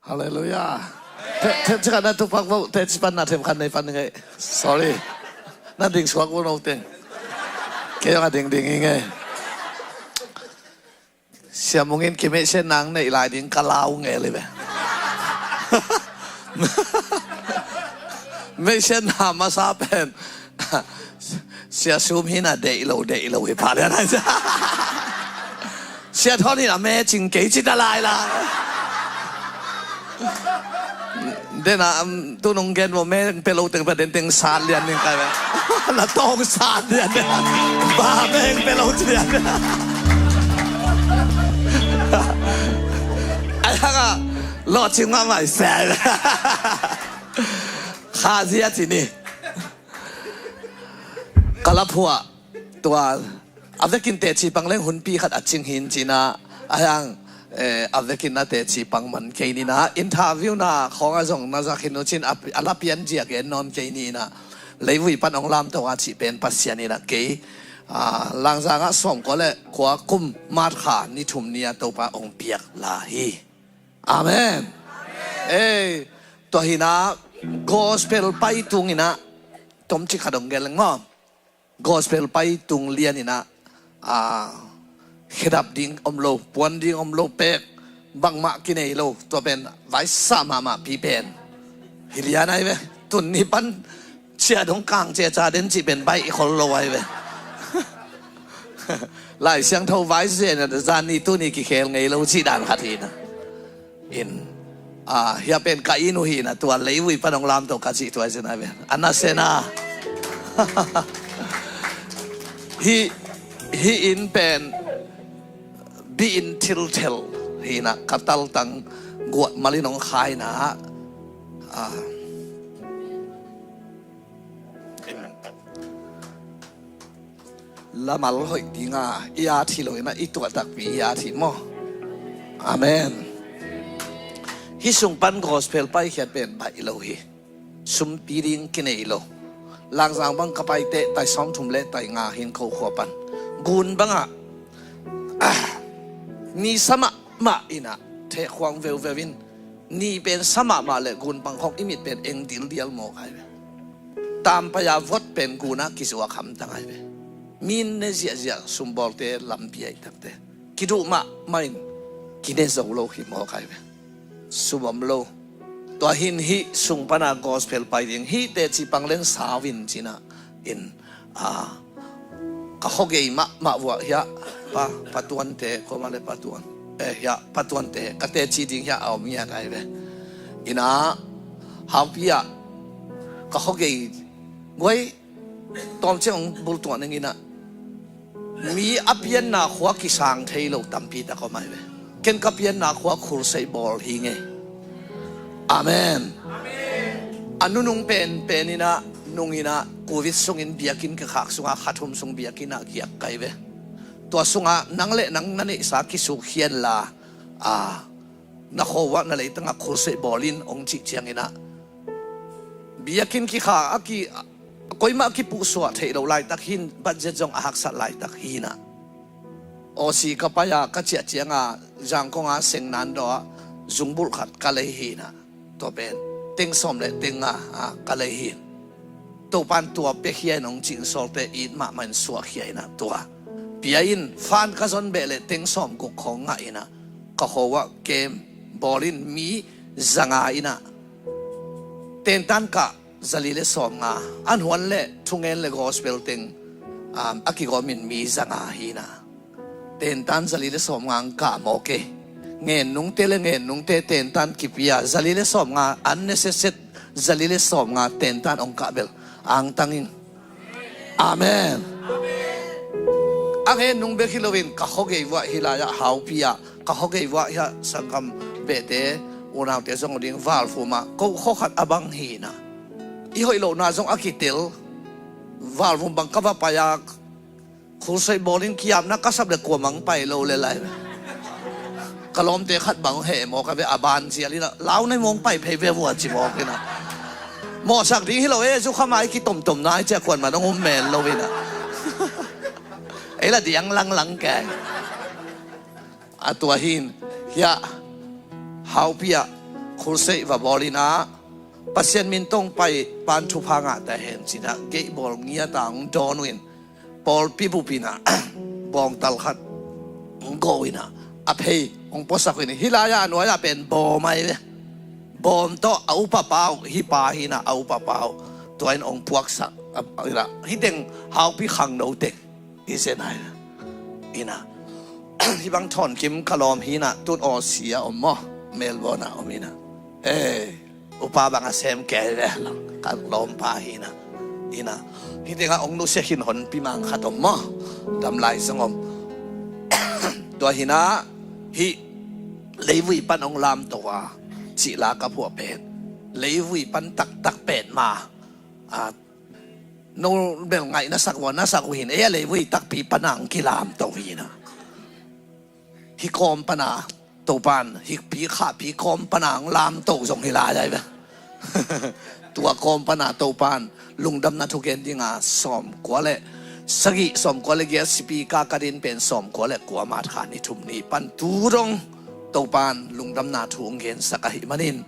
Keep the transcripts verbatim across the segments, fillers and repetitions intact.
Halleluiah. Themkhat na tupak vo, teci pan na themkhat nei pan ngei. Sorry. Na ding suak vo no teng. Kei a ding ding i ngei. Sia Mung in kimeihsiatna neih lai ding ka lau ngel hi ve. Meihsiatna masa pen Sia Sum hi na deih lo, deih lo hi pah lian a. Sia Thawn hi na mecing kei ci ta lai la. Dena, um, tunung gen mo meng pe lo teng pa den teng sat lian ning kai ve. Na tong sat lian. Ba meng pe lo ci lian. Ai hanga lo cing ma mai sai. Kha zia ci ni. Ka la phuah tua a vekin teci pang leng hunpi khat a cing hin cina a hiang, eh, a vekin na teci pang man kei nina interview na khawng a zong na zak hin uh cin a, a la pian zia gen nawn kei nina leivui pan ong lamto a cih pen Pasian ina kei, ah, Langzang ah sawmkua le kua kum March kha ni thum ni a Topa ong piak la hi. Amen. Ei, tua hina gospel pai tung ina tomcik khat ong gel leng maw. Gospel pai tung lian ina, ah, khedap ding om lo, puan ding om lo pek, bangmah kinei lo, tua pen vaisa mahmah pi pen. Hi lian ai ve, tun ni pan cia dong kang cia ca den cih pen baih khol lo ai ve. Lai Siangtho vai zen a zan ni tu ni kikhel ngei lo cih dan khat hi na. In, ah, hia pen ka inn uh hi na tua leivui pan ong lamto ka cih tua zen ai ve. A na sena. Hi, hi in pen bi in thilthel hi na ka taltang guat malin ong khai na. Ah. Lamal hoih dinga i at hi lo ina i tuah takpi i at hi maw. Amen. Hi sung pan gospel paikhiat pen baih lo hi. Sumpi ding kinei lo. Langzang bang ka paite tai sawmthum le tai nga hin ko khua pan gun bangah, ah, mi sa mahmah ina theh khuang veuveu in ni pen sa mahmah le gun pang khawng i mit pen eng dildial mawk ai ve. Tampai a vot pen gun a kizuak hamtang ai ve. Min ne ziahziah sumbawlte lampi ai takte kiduh mahmah in kine zo lo hi mawk ai ve. Sum om lo. Tua hin hih sung pana gospel pai ding hih teci pang len sau in cina in, ah, ka khuagei mahmah vuah hiah pa, patuante, kuamah le patuan, eh, hiah patuante ka teci ding hiah a om ngiat ai ve. Ina haupi ah ka khuagei guai tawmciang hong bultuah ning ina mi a pianna khua kisang thei lo tampi tak om ai ve. Ken ka pianna khua khulseih bawl hi ngei. Amen. A nunung penpen ina nung ina covid sungin biakinn kikhak sunga kha thum sung biakinn ah giak kai ve. Tua sunga nang le nang na neihsa kisuk hian la, a, na khuavak na leitangah khulseih bawlin hong cih ciangin ah biakinn kikha a ki, koimah a kipuhsuah theih loh laitak hin budget zong a haksat laitak hinah Aussie ka pai-a ka ciah cianga Zangkong a Sengnan dawh ah zungbulh khat ka lei hinah tua pen teng sawm le teng nga ah ka lei hin. Topan tua piakhia in hong cih in sawlte it mahmah in suahkhia inah tua pia in fan ka zon beh le teng sawm guk khawng ngah inah ka khuavak kem bawlin mi zanga inah tentan kah zali le sawm nga an huan le thungen le gospel teng, um, a kigawmin mi zanga hinah tentan zali le sawm nga ang kah mawk e. Ngen nungte le ngen nungte tentan kipia zali le sawm nga an neseset zali le sawm nga tentan ong kah bel angtang in. Amen. A ngen nung bek hi loin ka khuagei vuah hi lai-ah haupi ah ka khuagei vuah hiah sangkam behte unaute zong uh ding valfum ah koh khuakhat a bang hinah i hoih lohna zong a kitel valfum bang ka va pai-a khulseih bawlin kiapna ka sap le kuamang pai lo le lai. Ka lawmte khat bang heh mawk a ve a ban cial inah lau nai mawng pai phei ve vua ci mawk inah mawhsak ding hi lo e zu khamai kitomtom nai cia kuan man hong um men lo inah ei la diang langlang keng. A tua hin hiah haupi ah Khulseih va bawl inah Pasian min tawh pai pan thupha ngah ta hen cinah geihbawl ngiat a hong dawn uh in pawlpi bup inah bawngtal khat hong gawh uh inah a phei hong puasak uh in hih lai-ah a nuai-ah pen bawm ahi ve. Bawm tawh a upa pa uh hih pa hi inah a upa pa uh tua in hong puaksak inah hih teng haupi khangno teng hi zen hai inah hih bang thawn kim ka lawm hi inah tun Aussie ah om maw Melbourne ah om inah. Upa bang a sem kei ve ka lawmpa hi inah. Hih tengah hong nusia khin honpi mang khat om maw? Dam lai zong om. Tua hi inah hih leivui pan hong lamto a cih la ka phuah pen leivui pan taktak petmah no bel ngaih na sak uh a na sak uh hi inah ei a leivui takpi pana hong kilamto hi inah. Hih kawm pana Topan hih pi khahpi kawm pana hong lamto zong hi lai ai ve. Tua kawm pana Topan lungdamna thugen dinga sawmkua le sagih sawmkua le giat sipi ka ka din pen sawmkua le kua March kha ni thum ni pan tu dong Topan lungdamna thu hong gensak ahih manin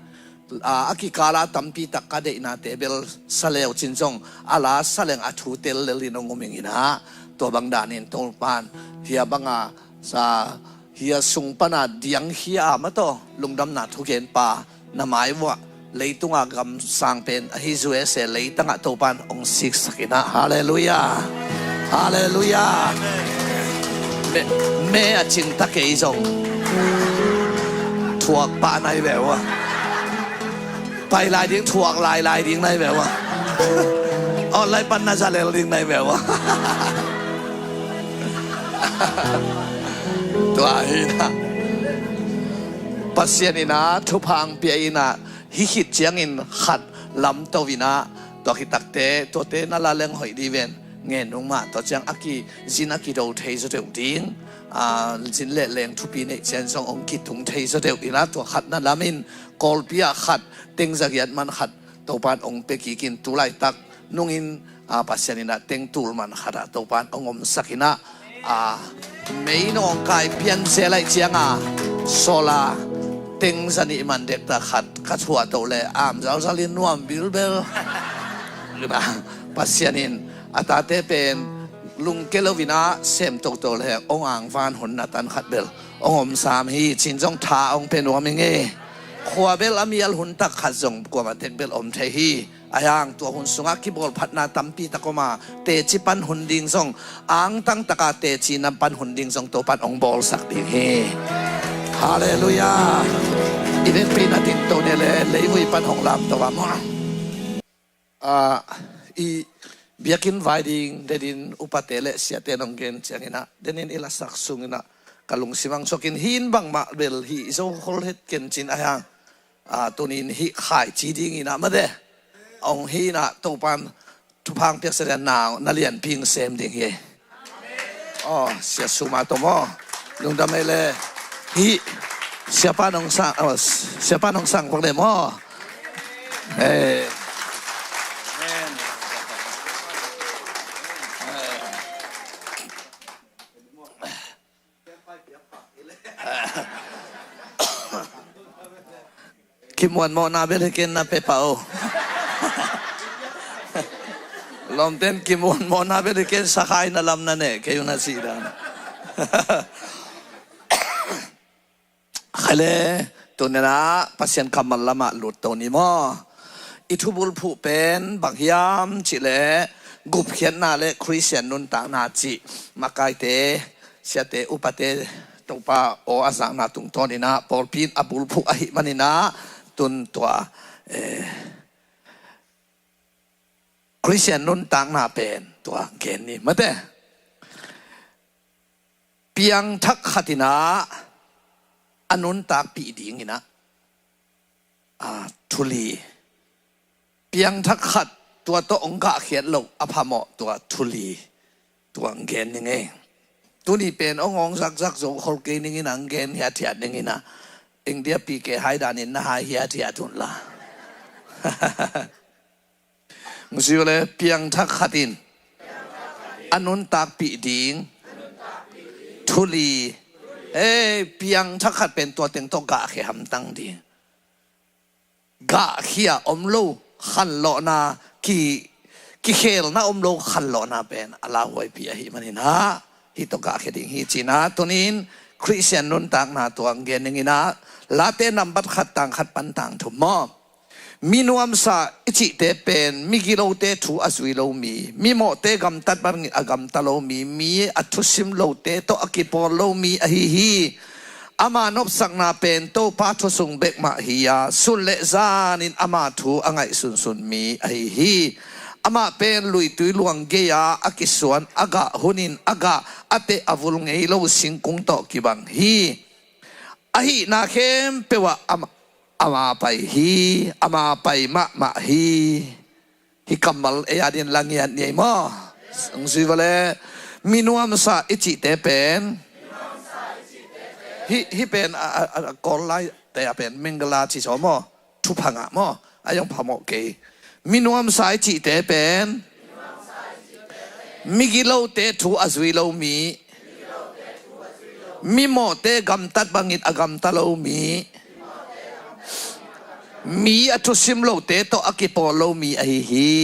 a kikala tampi tak ka deihnate bel sa leu cin zong a la sa leng a thu tel lel in hong um ing inah tua bang danin Topan hia banga sa hia sung pana diang hia a mataw lungdamna thugenpa na mai vuah leitunga gamsang pen ahi U S A leitangah Topan hong siksak inah. Halleluiah. Halleluiah. Me a cingta kei zong thuak pah nai ve uh a pai lai ding thuak lai lai ding nai ve uh a online pan na zalel ding nai ve uh a tua hi inah Pasian inah thupha hong pia inah hih khit ciangin khat lamto inah tua khit takte tuate na la leng hoih dih ven. Ngen nung mah tua ciang a kizin a kido thei zaw deuh ding zin le leng thupi neih ciang zong hong kitung thei zaw deuh inah tua khat na lamin Kawlpi ah khat teng zagiat man khat Topan hong pia kikin tu laitak nungin Pasian inah teng tul man khatah Topan hong omsak inah mei nawngkai pian zel aih cianga sawla teng zanih man dekta khat ka thuah toh le am zalzalin nuam bilbel. Pasian in a tate pen lungke lo inah sem toto le hong angvan hun na tan khat bel hong omsam hi cin zong tha hong pe nuam ing e. Khua bel a mial hun tak khat zong kuamah tek bel om thei hi. Ahi hang tua hun sungah kibawlphatna tampi tak om a teci pan hun ding zong angtang taka teci nam pan hun ding zong Topan hong bawlsak ding hi. Halleluiah. I vekpi na dingto ne le leivui pan hong lamto a maw? I biakinn vai ding denin upate le siate nong gen cianginah denin i lasak sunginah ka lungsim ang suakin hi in bangmah bel hi zo khol het ken cin ahi hang tunin hih khaici dinginah mate hong hi inah Topan thupha hong piaksa dia nau na lianpi hong sem ding hi. Aw sia suma tom aw lungdam ei le hih siapa nong sang aw siapa nong sang pak le maw? Ei. Kimuan mawhna bel hi ken na pepah o. Lawmten kimuan mawhna bel hi ken sakhai na lam na neh kei uh na sih dan. Khaile tunenah Pasian kammal lamah lutto ni maw? I thubulphuh pen bang hiam cihleh gupkhiatna le Khristian nuntakna cih makaite siate upate Topa aw a zakna tungtawninah pawlpi in a bulphuh ahih maninah tun tua eh, Khristian nuntakna pen tua gen ni mate. Piangthak khatinah a nuntakpih dinginah a thuli piangthak khat tua tawh hong gahkhiat loh a phamawh tua thuli tua hong gen ning ei. Tuni pen hong hong zakzak zo khol kei ningin a hong gen hiathiat ningin a India pi ke hai danin na hai hiathiat hunla. Hong si uh le piangthak khat in a nuntakpih ding thuli ei piangthak khat pen tua teng tawh gahkhia hamtang ding. gahkhia om lo khanlawhna, ki, kikhelna om lo khanlawhna pen a lauhuaipi ahih manin ah hih tawh gahkhia ding hi ci-in ah, tunin Khristian nuntakna tua gen ning in ah, Late nambat khat tang khat pan tang thum maw. Mi nuamsa i cihte pen migilote thu a zui lo mi, mimawhte gamtat bangin a gamta lo mi, mi a thusim lote tawh a kipawl lo mi ahi hi. Ama nopsakna pen Topa thu sung bek mah hi a, sun le zanin ama thu a ngaihsunsun mi ahi hi. Amah pen luitui luang gei-a a kisuan, a gah hunin a gah, a teh a vul ngei lo singkung tawh kibang hi. A hihna khempeuh ah ama, ama pai hi, ama pai mahmah hi. Hih kammal ei adingin la ngiat ni ei maw. Hong zui va le. Mi nuamsa i cihte pen, hih, hih pen a, a, a, a Kawl laite ah pen Mangala ci zaw maw. Thupha ngah maw. A hong phamawh kei. Mi nuamsa i cihte pen migilote thu a zui lo mi, mimawhte gamtat bangin a gamta lo mi, mi a thusim lote tawh a kipawl lo mi ahi hi.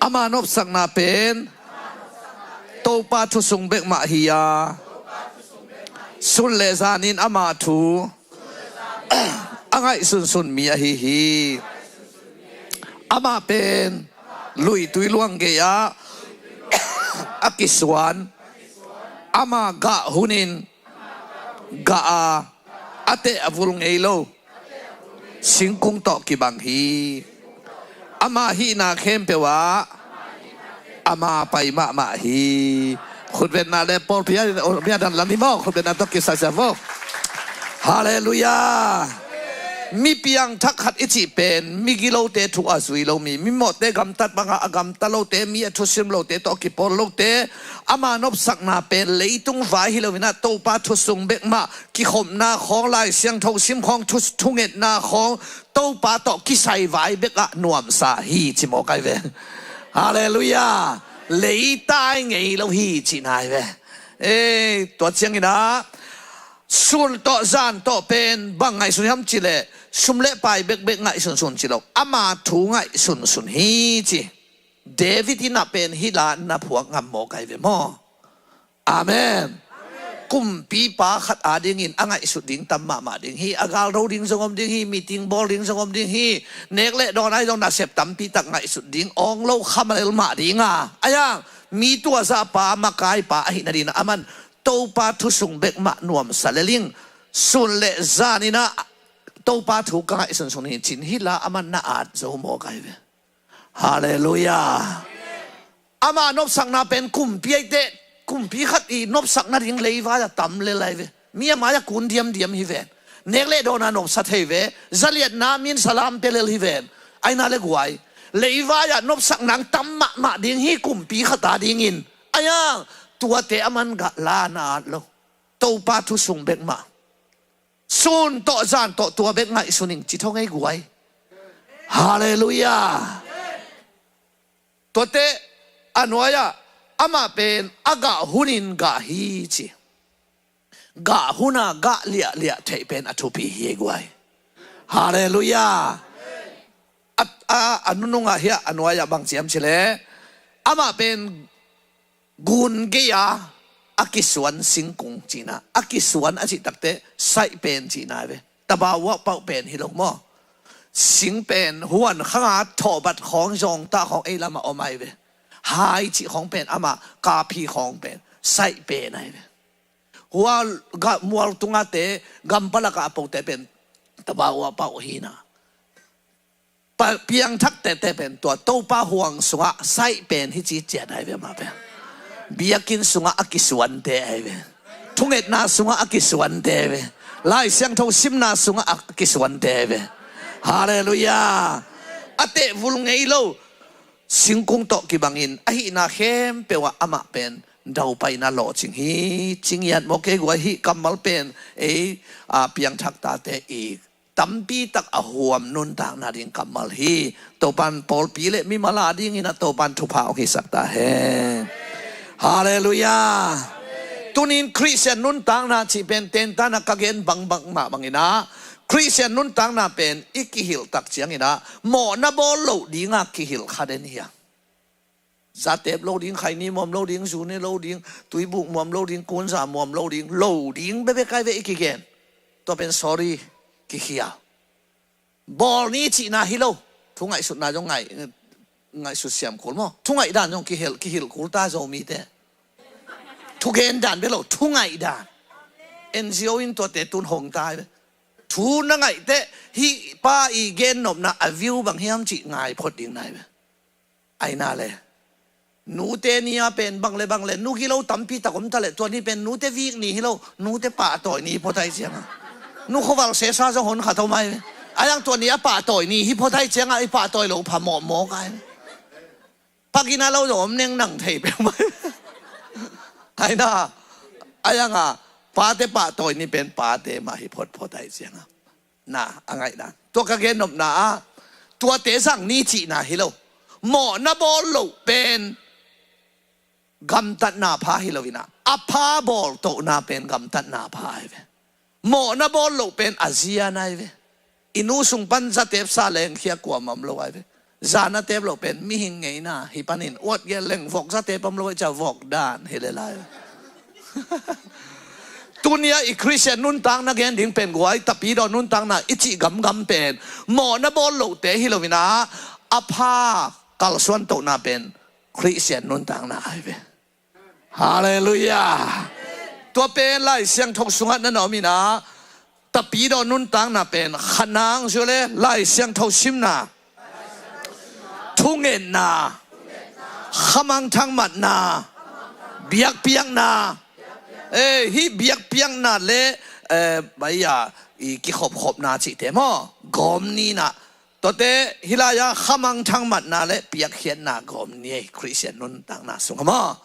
Ama nopsakna pen Topa thu sung bek mah hi a, sun le zanin ama thu a ngaihsunsun mi ahi hi. Amah pen luitui luang gei-ah a kisuan, ama gah hunin gah a, a teh a vul ngei lo singkung tawh kibang hi. Ama hihna khempeuh ah ama pai mahmah hi. Khutbetna le pawlpi a, mi a dan lam hi maw, khutbetna tawh kisai sia vo. Halleluiah. Mi piangthak khat i cih pen migilote thu a zui lo mi, mimawhte gamtat bangah a gamta lote, mi a thusim lote tawh a kipawl lote, ama nopsakna pen leitung vai hi loin ah Topa thu sung bek mah, kikhopna khawng, Lai Siangtho sim khawng, thu, thungetna khawng, Topa tawh kisai vai bekah nuamsa hi ci mawk ai ve. Halleluiah. Leitai ngei lo hi cihna ai ve. Ei, tua ciangin ah sun tawh zan tawh pen bang ngaihsun hiam cih leh, sum le pai bekbek ngaihsunsun ci lo, ama thu ngaihsunsun hi ci. David in ah pen hih la na phuak ngam mawk ai ve maw. Amen. Kumpipa khat adingin a ngaihsut ding tam mahmah ding hi. A galdo ding zong om ding hi. Meeting bawl ding zong om ding hi. Nek le dawn ai zong nasep tampi tak ngaihsut ding, awng lo khamalel mah ding a. Ai-a, mi tuazahpa, makaipa ahih nadingin ah aman Topa thu sung bek mah nuamsa lel ing. Sun le zanin ah Topa thu ka ngaihsunsun hi cin hih la aman na at zo mawk ai ve. Halleluiah. Ama nopsakna pen kumpi aiteh, kumpi khat i nopsak nading leivai-ah tam lel ai ve. Mi a mai-ah kun diamdiam hi ven. Nek le dawn a nopsa thei ve. Zaliatna min salam pia lel hi ven. Aina le guai, leivai-ah nopsak nang tam mahmah ding hi kumpi khat adingin. Ai-a, tuate aman gah la na at lo. Topa thu sung bek mah. Sun tawh zan tawh tua bek ngaihsun ing ci thong ei guai. Halleluiah. Tuate a nuai-ah amah pen a gah hunin gah hi ci. Gah hun a gah liahliah theih pen a thupi hi ei guai. Halleluiah. A, a, a nunung ah hiah a nuai-ah bang ci hiam cih leh, amah pen gun gei-a a kisuan singkung cihna, a kisuan a cih takteh saih pen cihna ai ve. Tabau ah pauh pen hi lo maw. Sing pen huan khang a thawhbat khawng, zawngtah khawng ei lamah om ai ve. Hai cih khawng pen amah kapi khawng pen saih pen ai ve. Hua gah mual tungate, gampalak ah a pote pen tabau ah pauh hi na. Pa, piangthak tete pen tua Topa huang sungah saih pen hi ci ciat ai ve amah pen. Biakinn sungah a kisuante ai ve. Thungetna sungah a kisuante ai ve. Lai Siangtho simna sungah a kisuante ai ve. Halleluiah. A teh vul ngei lo singkung tawh kibangin a hihna khempeuh ah amah pen daupaina lawhcing hi. Ci ngiat mawk ei guai, hih kammal pen ei, a, piangthak tate i tampi tak a huam nuntakna ding kammal hi. Topan pawlpi le mimal adingin ah Topan thupha hong hisak ta hen. Halleluiah. Tunin Khristian nuntakna cih pen tentan a ka gen bangbang mah bangin ah Khristian nuntakna pen i kihilh tak ciangin ah mawhna bawl loh dingah kihilh kha den hi a. Zatep lo ding, khaini muam lo ding, zu ne lo ding, tuibuk muam lo ding, kunza muam lo ding, lo ding bekbek ai ve i kigen. Tua pen sorry, kikhia. Bawl ni cihna hi lo. Thu ngaihsutna zong ngaih, ngaihsut siam kul maw? Thu ngaih dan zong kihilh, kihilh kul ta Zomite. Thu gen dan bek lo, thu ngaih dan. N G O in tuate tun hong ta ai ve. Thu na ngaih teh hih pa i gen nopna a view bang hiam cih ngai phot ding nai ve. Aina le nute ni a pen bang le bang le nu gilo tampi tak om ta le tua ni pen nute vik ni hi lo, nute pahtawi ni hi phot ai cianga nu khuaval sesa zong hon khat om ai ve. Ai ang tua ni a pahtawi ni hi phot ai cianga i pahtawi lo pha mawhmawh ai ve. Pagina lo zong om neng nang thei peuh mai. Aina ai anga pate pahtawi ni pen pate mah hi phot phot ai cianga na a ngaihdan. Tua ka gen nopna ah tuate zang ni cihna hi lo. Mawhna bawl loh pen gamtatna pha hi lo ina a pha bawltohna pen gamtatna pha ai ve. Mawhna bawl loh pen a zia nai ve. I nu sung pan zatep sa lengkhia kuamah om lo ai ve. Zana tep loh pen mihing ngeina hi panin uat gel leng vok zatep om lo ai cia vok dan hi le lai ve. Tunia i Khristian nuntakna gen ding pen guai tapidaw nuntakna i cih gamgam pen mawhna bawl lohte hi lo ina a pha kalsuan tohna pen Khristian nuntakna ai ve. Halleluiah. Tua pen Lai Siangtho sungah na na om ina tapidaw nuntakna pen khanang zio le Lai Siangtho simna, thungetna, khamangthang matna, biakpiakna. Eh, hih biakpiakna le eh, baia i kikhopkhopna cihte maw gawm nina. Tuate hilai-a khamangthang matna le piakkhiatna gawm ni ei Khristian nuntakna sungah maw?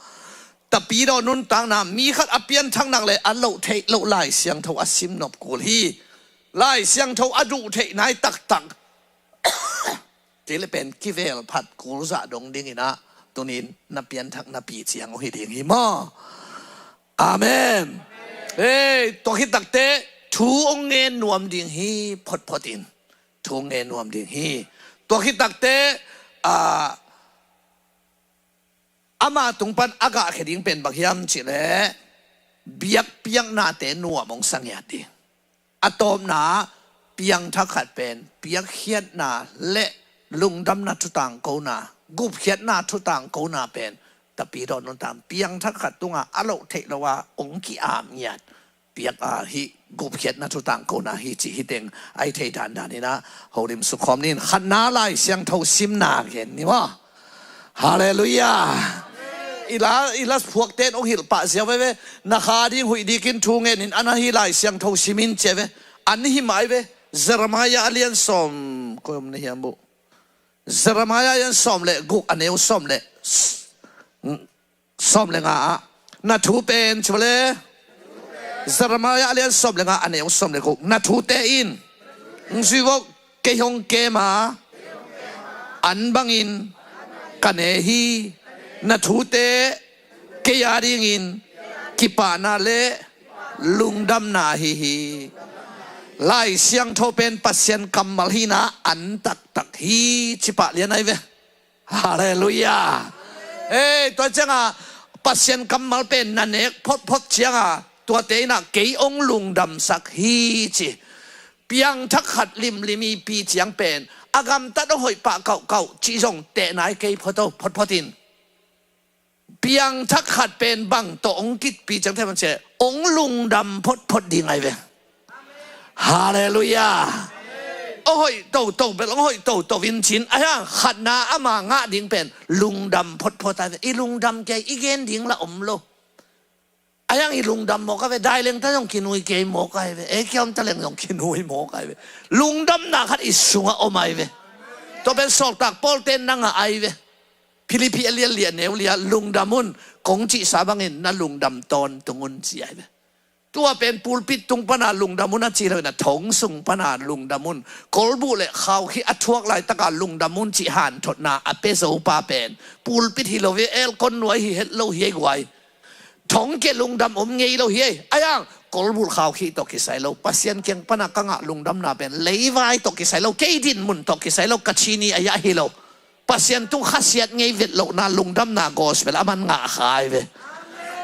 Tapidaw nuntakna mi khat a pianthak nak le a loh theih loh Lai Siangtho a simnop kul hi. Lai Siangtho a duh theih nai taktak. Kei le pen kivel phat kul zah dong dingin ah tunin na pianthak na pi ciang uh hi ding hi maw? Amen. Ei, tua khit takte thu ong ngen nuam ding hi photphot in. Thu ong ngen nuam ding hi. Tua khit takte ah, ama tung pan a gahkhia ding pen bang hiam cihleh biakpiaknate nuam ong sa ngiat ding. A tawpna piangthak khat pen piakkhiatna le lungdamna thutangkona, gupkhiatna thutangkona pen tapidaw nuntak piangthak khat tungah a loh theih lo a ong ki-ap ngiat piak a hih gupkhiatna thutangkona hi cih hi teng ai thei dandan inah holim sukhawm nin khatna Lai Siangtho simna gen ni maw? Halleluiah. I la, i la phuakte in ong hilh pah ziau veve. Na kha ding huih dikin thu ngenin an ahi Lai Siangtho simin cia ve. An hi mai ve. Jeremiah a lian sawm, koi om na hiam buh? Jeremiah a lian sawm le guk a neu sawm le sawm le nga ah na thu pen ci vale. Jeremiah a lian sawm le nga a neu sawm le guk na thute in ong zui vok. Kei hong kem a an bangin ka ne hi. Na thute kei a dingin kipahna le lungdamna ahi hi. Lai Siangtho pen Pasian kammal hina an taktak hi ci pah lian ai ve. Halleluiah. Ei, tua cianga Pasian kammal pen na nek photphot cianga tuate inah kei ong lungdamsak hi ci. Piangthak khat limlim i pi ciang pen a gamtat ong hoih pah kauhkauh cih zong teh nai kei photo photphot in. Piangthak khat pen bang tawh ong kitpi ciang thei man ciah ong lungdam photphot ding ai ve. Halleluiah. Ong hoih toto bel ong hoih toto in cin a hiang khatna ama ngah ding pen lungdam photphot ai ve. I lungdam kei i gen ding la om lo. A hiang i lungdam mawk a ve, dai leng ta zong kinui kei mawk a hi ve, ei kia om ta leng zong kinui mawk a hi ve. Lungdamna khat i sungah om a hi ve. Tua pen sawltak Paul ten nang a hi ve. Philippi a lian lian neu lia lungdam un, kong cihsa bangin na lungdam tawntung un ci a hi ve. Tua pen pulpit tung pana lungdam un a ci lo in a thong sung pana lungdam un. Kolbuh le khau khi a thuak laitaka lungdam un cih hanthotna a pia zo pa pen pulpit hi lo ve, elkon nuai hi het lo hi ei guai. Thongkia lungdam om ngei lo hi ei. A hiang Kolbulh khaukhih tawh kisai lo. Pasian kiang pana ka ngah lungdamna pen leivai tawh kisai lo. Kei dinmun tawh kisai lo. Ka chini a yah hi lo. Pasian tung khasiat ngei vet lohna lungdamna gospel a man ngah khai ve.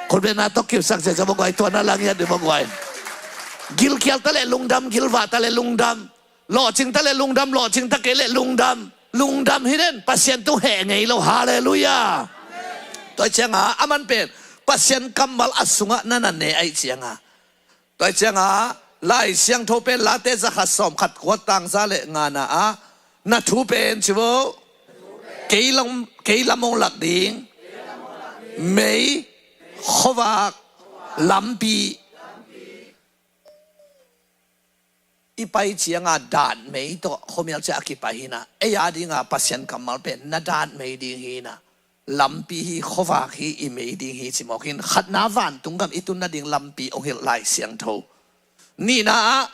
Khutbetna tawh kiusak cia cia bawguai, tuana lang yat di bawguai. Gilkial ta le lungdam, gilvah ta le lungdam. Lawhcing ta le lungdam, lawhcing ta kei le lungdam. Lungdam hi den, Pasian tung heh ngei lo. Halleluiah. Tua cianga a man pen Pasian kammal a sungah na na ne aih cianga. Tua cianga Lai Siangtho pen Late zakhat sawmkhat kua tangza le ngana ah na thu pen ci vo. Kei lam, kei lam hong lak ding. Mei, khuavak, lampi. I pai cianga dan mei tawh khuamial ciah a kipai hina. Ei a dinga Pasian kammal pen na dan mei ding hina. Lampi hi, khuavak hi, i mei ding hi ci mawk hin. Khatna vantung gam i tun nading lampi hong hilh Lai Siangtho. Nihna ah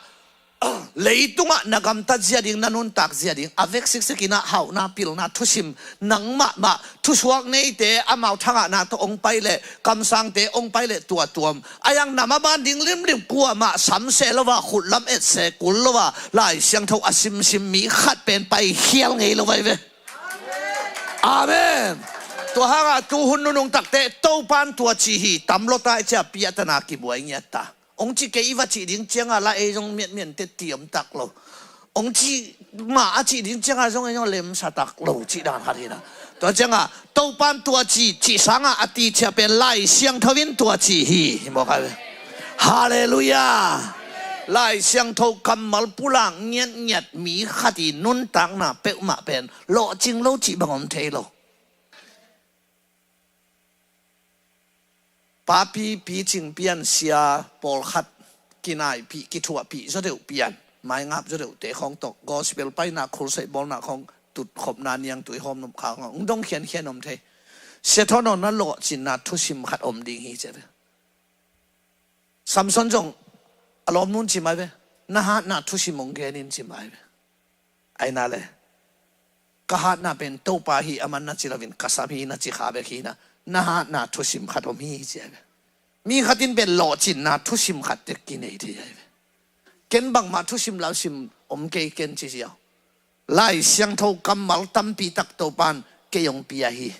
leitungah na gamtat zia ding, na nuntak zia ding a vek siksekin ah hauhna, pilna, thusim, nang mahmah thusuak neite amau thangahna tawh hong pai leh, kamsangte hong pai leh tua tuam. A yang nam a ban ding limlim kuamah samseh lo a, khutlam etseh kul lo a, Lai Siangtho a simsim mi khat pen paikhial ngei lo vai ve. Amen. Tua hanga tuhun nunung takte Topan tua ci hi, tam lota i cia piahtana kibuai ngiat ta. Hong ci kei i va cih ding cianga la ei zong miatmian te ti om tak lo. Hong ci mah a cih ding cianga zong ei zong lemsa tak lo cih dan khat hina. Tua cianga Topan tua ci, cih sanga a ti cia pen Lai Siangtho in tua ci hi. Hi mawk a ve. Halleluiah. Lai Siangtho kammal pulak ngiatngiat mi khat i nuntakna peuhmah pen lawhcing lo cih bang om thei lo. Papi picing pian sia pawlkhat kinaipih, kithuahpih zaw deuh pian, maingap zaw deuhte khawng tawh gospel paina, khulseih bawlna khawng tutkhopna, niangtui hawm nop khawng hong dong khiankhian om thei. Sia Thawn aw, na lawhcinna thusim khat om ding hi ci a ve. Samson zong a lawmnun ci mai ve. Na hatna thusim hong gen in ci mai ve. Aina le ka hatna pen Topa hi, a man na ci loin ka sam hi na ci kha bek hi na. Na hatna thusim khat om hi ci a ve. Mi khat in pen lawhcinna thusim khat tek kinei thei a ve. Ken bangmah thusim lausim om kei ken ci ziau. Lai Siangtho kammal tampi tak Topan kei hong pia hi.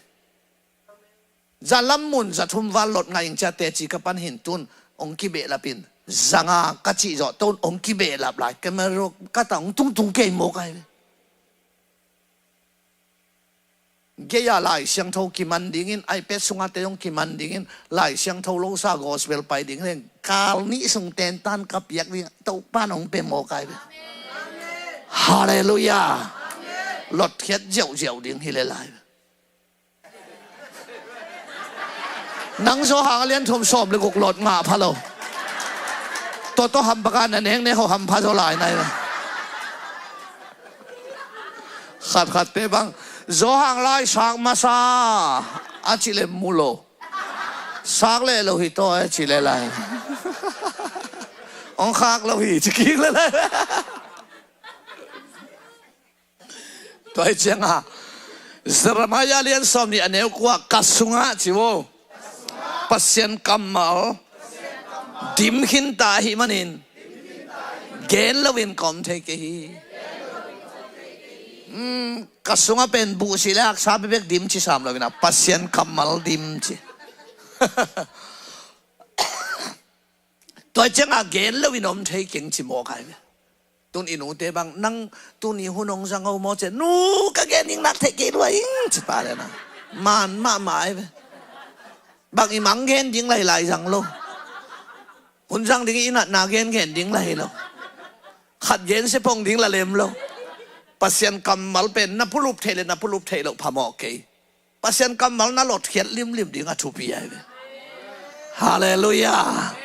Zalam mun zathum val Lot ngah ing cia teci ka pan hin tun hong kibehlap in, zanga ka cih zawh tun hong kibehlap lai, camera ka ta hong tungtung kei mawk ai ve. Gei-a Lai Siangtho kiman dingin, iPad sunga te hong kiman dingin, Lai Siangtho losa gospel pai ding leng kal nih sung tentan ka piak ding, Topan hong pe mawk ai ve. Halleluiah. Lotkhiat ziauziau ding hi le lai ve. Nang Johan a lian thum sawm le guk Lot ngah pha lo. Toto hampha ka na neng ne ho hampha zaw lai nai ve. Khatkhatte bang Johan lai sak masa a ci le mu lo. Sak le lo hi taw a ci le lai. Hong khak lo hi ci kik le lai. Tua hi cianga Jeremiah lian sawm nih a neu kua ka sungah ci vo. Pasian kammal dim khinta ahi manin gen loin ka om thei kei hi. Ka sungah pen buhsi le haksa bebek dim ci sam loin a Pasian kammal dim ci. Tua cianga gen loin om thei keng ci mawk ai ve. Tun i nute bang nang tuni hun hong zang ho maw ci a, nu ka gen ing nak theih kei lua ing ci pah le na man mahmah ai ve. Bang i mang gen ding lai lai zang lo. Hun zang ding i natna gen gen ding lai lo. Khat gen sia phong ding la lem lo. Pasian kammal pen na pulup theih le na pulup theih loh phamawh kei. Pasian kammal na lotkhiat limlim ding a thupi ai ve. Halleluiah.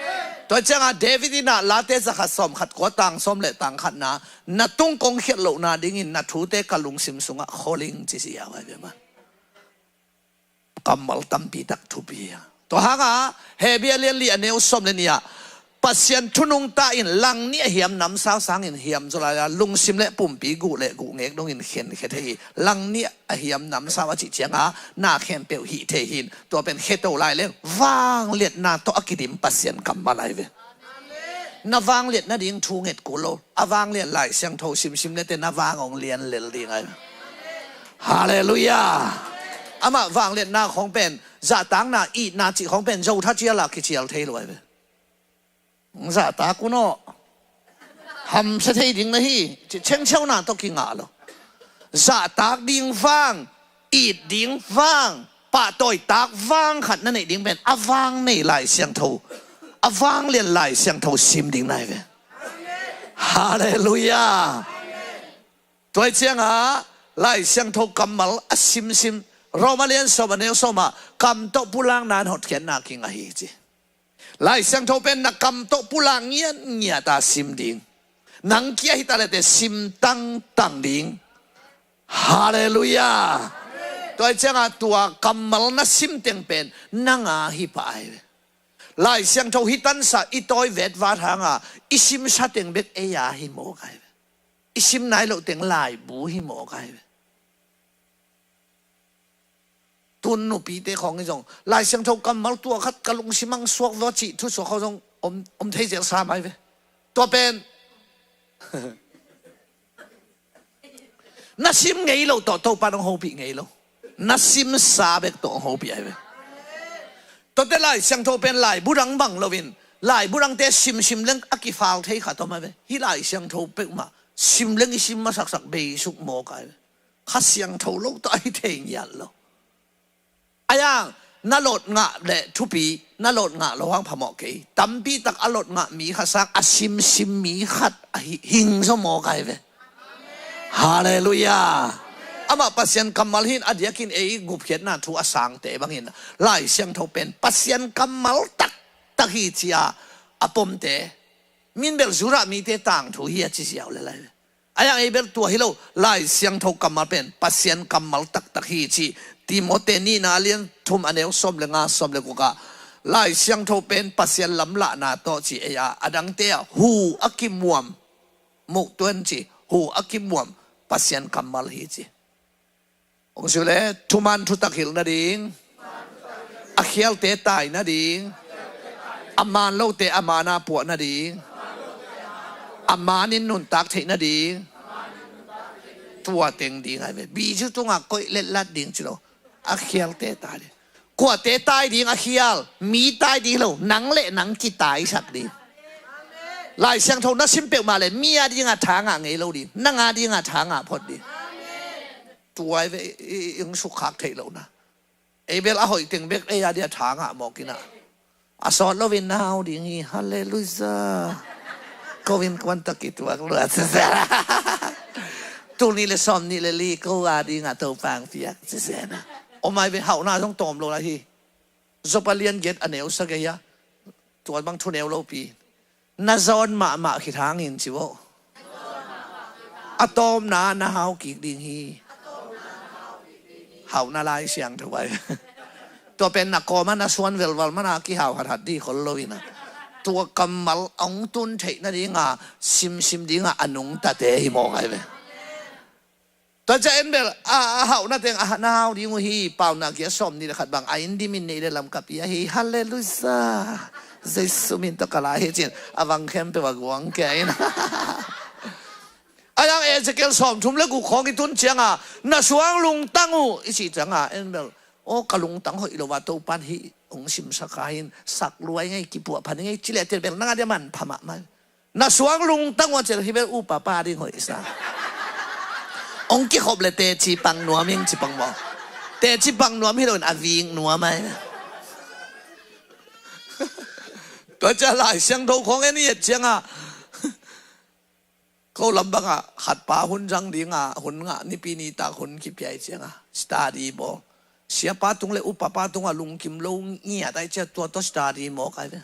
Tua cianga David in ah Late zakhat sawmkhat kua tang sawm le tang khatna, na tung kong khiat lohna dingin na thute ka lungsim sungah kholin ci si a vai ve man. Kammal tampi tak thupi a. Tua hanga Hebru a lian li a neu sawm le nih ah Pasian thu nungta in lang nih a hiam namsau sangin hiam zaw lai a, lungsim le pumpi guh le guh ngek dongin khenkhia thei hi. Lang nih a hiam namsau a cih cianga na khempeuh hih thei hin, tua pen kheto lai leng vangliatna tawh a kidim Pasian kammal ai ve. Na vangliat nading thu nget kul lo. A vanglian Lai Siangtho simsim lete na vang hong lian lel ding ai. Halleluiah. Amah vangliatna khong pen, zahtakna, itna cih khong pen zo tha cial a kicial thei lo ai ve. Zahtak un aw. Hamsia thei ding na hi. Cih chengcheu na tawh kingah lo. Zahtak ding vang, it ding vang, pahtawitak vang khat na neih ding pen a vang nei Lai Siangtho, a vanglian Lai Siangtho sim ding na hi ve. Halleluiah. Tua hi ciangah Lai Siangtho kammal a simsim, Roma lian sawm a neu sawm ah kam tawh pulakna in hotkhiatna kingah hi ci. Lai Siangtho pen na kam tawh pulak ngiatngiat a sim ding. Nang kia hi ta lete sim tangtang ding. Halleluiah. Tua hi ciangah tua kammal na sim teng pen nang a hi pah ai ve. Lai Siangtho hi tansa i tawi vetvat hanga i simsa teng bek ei a hi mawk ai ve. I sim nai loh teng laibu hi mawk ai ve. Tun nupite khawng hi zong Lai Siangtho kammal tua khat ka lungsim ang suak vua cih thusuak khawng zong om, om thei zel sa mai ve. Tua pen na sim ngei lo tawh Topa nong hopih ngei lo. Na simsa bek tawh hong hopih ai ve. Tuate Lai Siangtho pen laibu dang bang loin, laibu dangte simsim leng a kifal thei khat om ai ve. Hih Lai Siangtho peuhmah sim leng i sim masaksak beisuk mawk ai ve. Kha Siangtho lo tawh a hi thei ngiat lo. Aiang, na lot ngah le thupi, na lot ngah lo hang phamawh kei. Tampi tak a lot ngah mi khat sang a simsim mi khat a hi, hing zaw mawk ai ve. Halleluiah. Amah Pasian kammal hin a diakin ei gupkhiatna thu a sangte bangin Lai Siangtho pen Pasian kammal taktak hi cia a pomte. Min bel Judah mite tangthu hi a ci ziau le lai ve. Aiang ei bel tua hi lo, Lai Siangtho kammal pen Pasian kammal taktak hi ci. Timote nihna lian thum a neu sawm le nga sawm le guk ah Lai Siangtho pen Pasian lamlahna tawh ci ei a, a dangte ah hu a kimuam, muktuan ci, hu a kimuam Pasian kammal hi ci. Hong sih uh le, thuman thutak hilh nading, a khialte tai nading, a man lote a mana puah nading, a manin nuntak theih nading, tua teng ding ai ve. Bizu tungah koih letlat ding ci lo. A khialte tai ding. Kuate tai ding a khial, mi tai ding lo, nang le nang kitaisak ding. Lai Siangtho na sim peuhmah le mi a dingah tha ngah ngei lo ding, nang a dingah tha ngah phot ding. Tuai ve, i, i, i hong sukkhak theih lohna. Ei bel a hoih teng bek ei a dia tha ngah mawk inah. A sawt loin na hau ding hi, halleluiah. Ko in kuan tak kituak luat sese. Tul nih le sawm nih le li ko a dingah Topa hong piak sese na. Om ai ve, hauhna zong tawm lo lai hi. Job a lian giat a neu sagih a, tua bang thu neu lopi. Na zawn mahmah khit hangin ci vo. A tawpna na hau kik ding hi. Hauhna Lai Siangtho ai. Tua pen na kawma na suan velval mana kihau hathat dih khol lo inah. Tua kammal hong tun theih nadinga simsim dinga a nungtate hi mawk ai ve. Tua ciang en bel a, a hauhna teng a na hau ding uh hi. Paunak giat sawm nih le khat bang a inn dimin neih le lamkapi ahi. Halleluiah. Jesu min tawh ka lai hi cin a vang khempeuh a guang kei in. A yang Ezekiel sawm thum le guk khawng i tun cianga na suang lungtang uh i cih cianga en bel, aw ka lungtang hoih lo a Topan hih hong simsak a hin sak luai ngei kipuah phan ngei ci le a tel bel nang a dia manpha mahmah. Na suang lungtang uh a ciel hi bel upapa ding hoih sa. Hong kikhop le teci pang nuam ing ci pang maw. Teci pang nuam hi loin a ving nuam ai. Tua cia Lai Siangtho khawng en i et cianga ko lam bangah khatpa hun zang dinga hun ngah nipi nitak hun kipia i cianga study bawl. Siapa tung le upapa tungah lungkim lo ngiat ai cia tua tawh study mawk ai ve.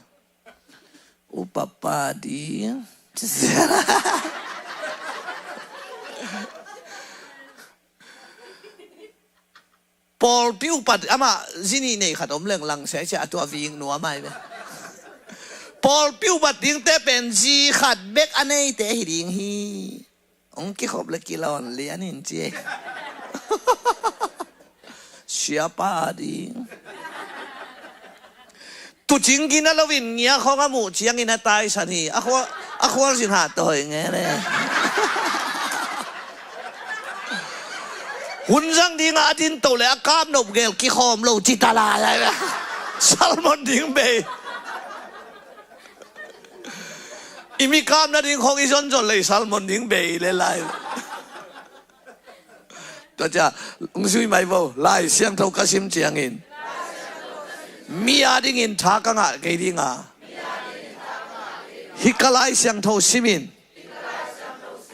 Upapa ding. Pawlpi upat amah zini nei khat om leng langsia cia a tua ving nuam ai ve. Pawlpi upat dingte pen zi khat bek a neite hi ding hi. Hong kikhop le kilawn lian in ci. Siapa ding. Kucing gina loin ngia khawng a muh ciangin a taisan hi. A khua-, a khualzin hah tawi nge ne. Hun zang dingah a din to le a kap nop gel kikhawm lo ci ta lai ai ve. Salmon ding bei. I mi kap nading khawng i zonzon le i salmon ding bei le lai. Tua cia, hong zui mai vo, Lai Siangtho ka sim ciangin mi a dingin tha ka ngah kei dinga, hih ka Lai Siangtho simin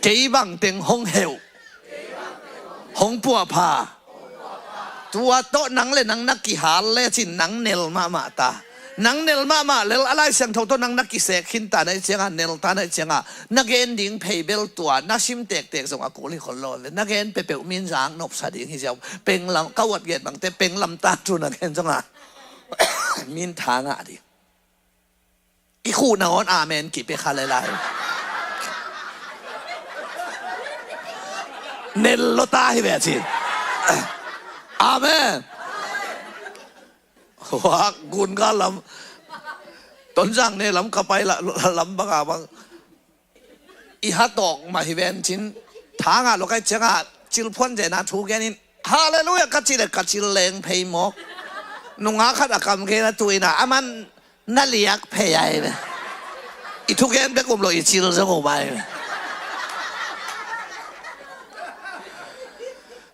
kei bangteng hong heuh, hong puahpha. Tua tawh nang le nang na kihal lecin nang nel mahmah ta. Nang nel mahmah lel a Lai Siangtho tawh nang na kisek khin ta na ih cianga, nel ta na ih cianga, na gen ding phei bel tua na sim tektek zong a kul hi khol lo ve. Na gen peuhpeuh min zak nopsa ding hi ziau. Penglam ka uat gen bangte penglam ta thu na gen zonga min tha ngah ding. I khuh nangawn amen kipia kha le lai. Nel lo ta hi ve a ci. Amen. Wak gun ga lam. Tonzang ne lam ka pai la, la lam banga bang. I ha tawk mah hi ven cin. Tha ngah lo kai cianga cilphuan zena thu genin Halleluia ka ci le ka cil leng phei mawk. Nunga khat a kam gena tuina aman na liak phei ai ve. I thugen bek um lo i cil zong um ai ve.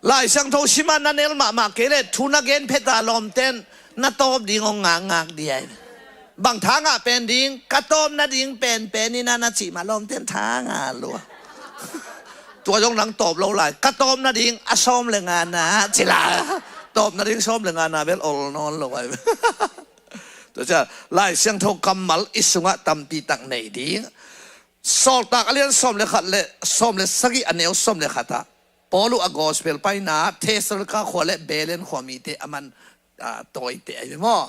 Lai Siangtho sima na nel mahmah kei le thu na gen pheta lawmten na tawp ding hong ngakngak di ai ve. Bang tha ngah pen ding, ka tawp nading penpen ina na cih mah lawmten tha ngah lua. Tua zong nang tawp lo lai, ka tawp nading a sawm le nga na ci lai. Tawp nading sawm le nga na bel ol nawn lo ai. Tua cia Lai Siangtho kammal i sungah tampi tak nei ding. Sawltak a lian sawm le khat le sawm le sagih a neu sawm le khat ah Paul uh a gospel paina Thessalonika khua le Belen khua mite a man, ah, tawite ahi ve maw?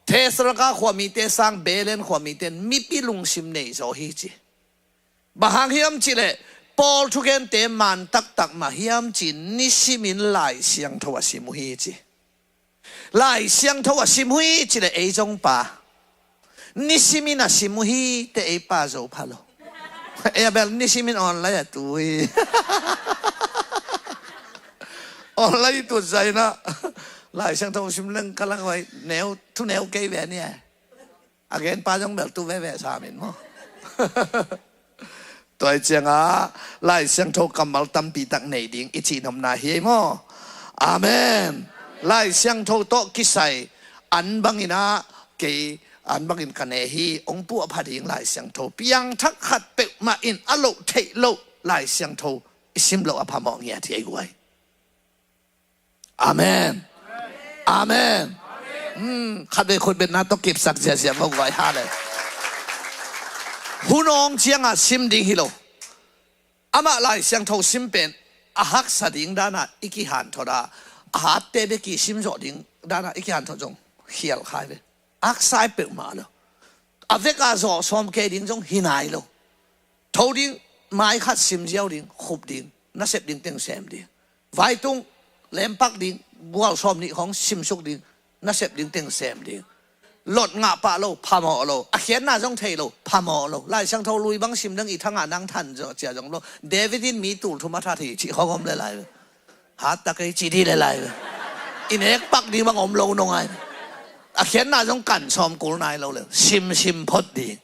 Thessalonika khua mite sang Belen khua mite mipi lungsim nei zaw hi ci. Bang hang hiam cih leh Paul thugente man taktak mah hiam ci nisimin Lai Siangtho a sim uh hi ci. Lai Siangtho a sim uh hi ci leh ei zong pa nisimin a sim uh hi te ei pa zo pha lo. Ei a bel nisimin online a tu hi. Online i tut zaina Lai Siangtho sim leng ka lang vai neu thu neu kei ve ni ai. A gen pa zong bel tu veve samin maw? Tua hi cianga Lai Siangtho kammal tampi tak nei ding i cihnopna hi ei maw? Amen. Lai Siangtho tawh kisai an bangin ah kei an bangin ka ne hi. Hong puahpha ding Lai Siangtho piangthak khat peuhmah in a loh theih loh Lai Siangtho i sim loh a phamawh ngiat hi ei guai. Amen. Amen. Hmm, khatvei khutbetna tawh kipsak ziazia mawk vai ha le. Hun awng cianga sim ding hi lo. Amah Lai Siangtho sim pen a haksa ding dana i kihanthot a, a hatte beki sim zawh ding dana i kihanthot zong khial khai ve. Aksai peuhmah lo. A veka zawh sawm kei ding zong hi nai lo. Tho ding, mai khat sim ziau ding, khup ding, nasep ding teng sem ding. Vaitung, lempak ding, gual sawm nih khawng simsuk ding, nasep ding teng sem ding. Lot ngah pah lo, phamawh lo. A khiatna zong thei lo, phamawh lo. Lai Siangtho lui bang sim dang i thangah nang than zawh cia zong lo. David in mi tul thum a that hi cih khawng om le lai. Hat ta kei ci di le lai ve. I nek pak ding bang om lo nong ai. A khiatna zong kan sawm kul nai lo le. Sim sim phot ding.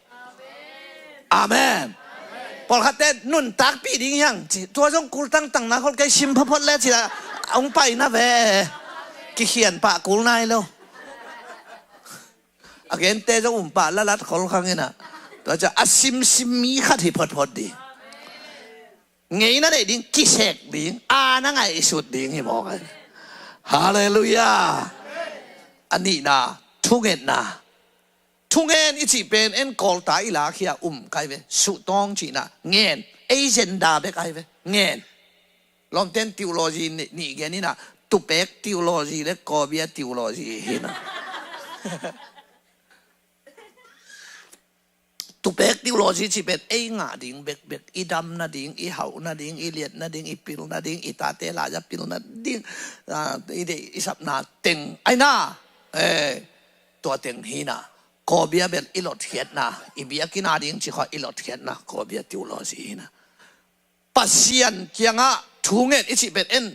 Amen. Pawlkhatte nuntakpih ding hiang ci. Tua zong kul tangtang na khol kei sim phot phot le ci la. Hong pai na ve. Kikhian pah kul nai lo. A gente zong um pah lalat khol khang ina. Tua cia a simsim mi khat hi phot phot ding. Ngeina neih ding, kisek ding, aana ngaihsut ding hi mawk ai. Halleluia. A nihna, thungetna. Thungen i cih pen en kawlta i lakhia um kai ve. Suhtawng cihna, ngen. Ei zenda bek ai ve. Ngen. Lawmten theology nih, nih gen ina, tupek theology le kawbia theology hina. Tupek theology cih pen ei ngah ding bekbek, i dam nading, i hauh nading, i liat nading, i pil nading, i tate laya pil nading, ah, i deih i sapna teng aina, eh, tua teng hina. Kawbia bel i lotkhiatna, i biakinn a ding ci khawh i lotkhiatna kawbia theology hi na. Pasian kiangah thu ngen i cih pen en,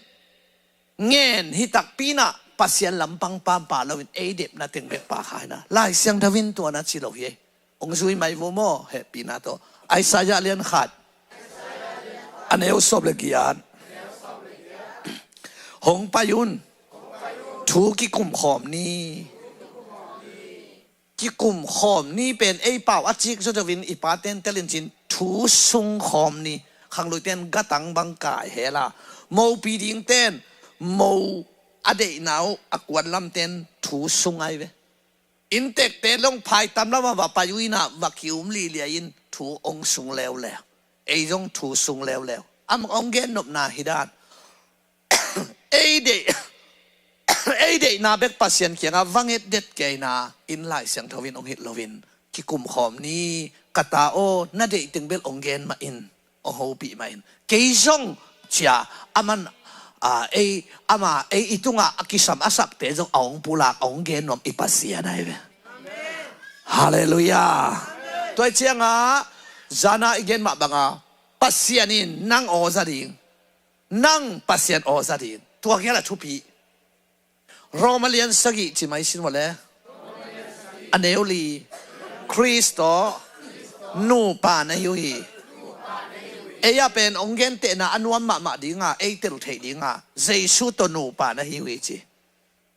ngen hi takpi in ah Pasian lampang pampa loin ei depna teng bek pa kha hi na. Lai Siangtho in tua na ci lo hi. Hong zui mai vo maw, hehpihna tawh. Isaiah lian khat, a neu sawm le giat. Hong pai un, thu kikum khawm ni. Kikum khawm ni pen ei pau a cik zawzawin i paten telin cin thu sung khawm ni. Khangluiten gatang bang kai hela, mopi dingten mo a deihna uh a kuan lamten thu sung ai ve. Inntekte long phaitam lamah va pai uh in ah va ki-um lihliah in thu hong sung leuleu. Ei zong thu sung leuleu. Amah hong gennopna hi dan. Ei deih, ei deihna bek Pasian kiangah va ngetdet keina in Lai Siangtho in hong hilh loin, kikum khawm ni, ka ta aw, na deih teng bel hong gen mah in, hong hopih mah in. Kei zong cia, aman, a, ei, ama, ei i tungah a kisam a sakte zong a hong pulak, a hong gen nuam i Pasian ahi ve. Halleluiah. Tua hi ciangah, zana i gen mah bangah, Pasian in nang aw za ding. Nang Pasian aw za ding. Tua kiala thupi. Roma lian sagih ci mai sin vawle. A neu li. Khrist tawh nupa na hi uh hi. Ei a pen hong gentehna a nuam mahmah dinga, ei tel theih dinga, Jesu tawh nupa na hi uh hi ci.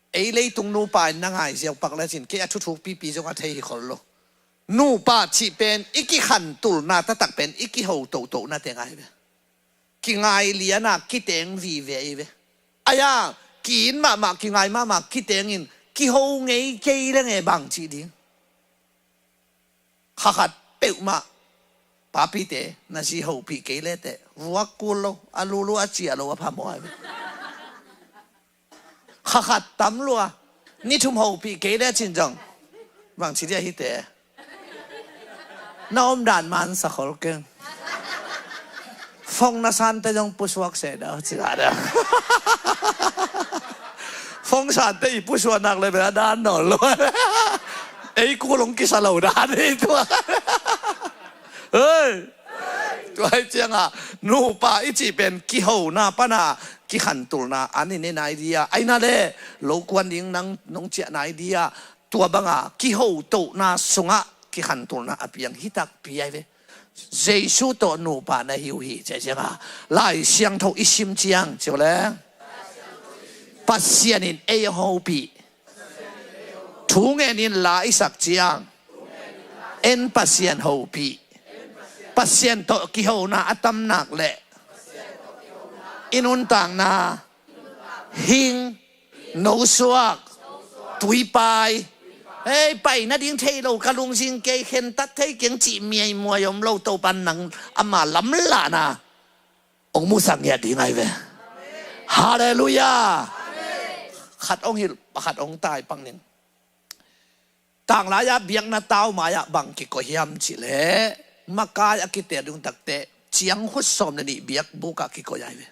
Ei leitung nupa in na ngai ziau pak lecin, kei a thuthuk pipi zong a thei hi khol lo. Nupa cih pen i kikhantulna taktak pen i kiho tohtohna teng ahi ve. Kingai liana kiteng vive ahi ve. Aya, ki-in mahmah, kingai mahmah, kitengin kiho ngei kei le nge bang cih ding. Khakhat peuhmah, papite, na zi hopih kei le teh, vuak kul lo, a lulu a ciah lo a phamawh ahi ve. Khakhat tam lua, ni thum hopih kei le cin zong, bang ci dia hite. Na omdan man sa khol keng. Fong na sante zong pusuak se da, ci da da. Fong sante i pusuak nak le bel a dan nawn lo. Ei kul hong kisa lo dan hi tua. Hei. Tua hi ciangah, nupa i cih pen kihona pana, kikhantulna, an i nena idea. Aina le, lo kuan ding nang nong ciahna idea. Tua banga, kiho tohna sungah, kikhantulna a piang hi takpi ahi ve. Jesu tawh nupa na hi uh hi, cia ciangah. Lai Siangtho i sim ciang, cio le. Pasian in ei hopih. Thu ngenin la i sak ciang. En Pasian hopih. Pasian tawh kihona a tam nak leh. I nuntakna. Hing. Nosuak. Tuipai. Hei, pai nading thei lo, ka lungzing kei khentat thei keng cih miaimuai om lo, Topan nang ama lamlahna. Hong musak ngiat ding ahi ve. Halleluiah. Khat hong hilh, pakhat hong tai pang ning. Tanglai-ah biakna tau mai-ah bang kikoih hiam cih leh, makai a kiter ding takte, ciangkhut sawm le nih biakbuk ah kikoih ahi ve.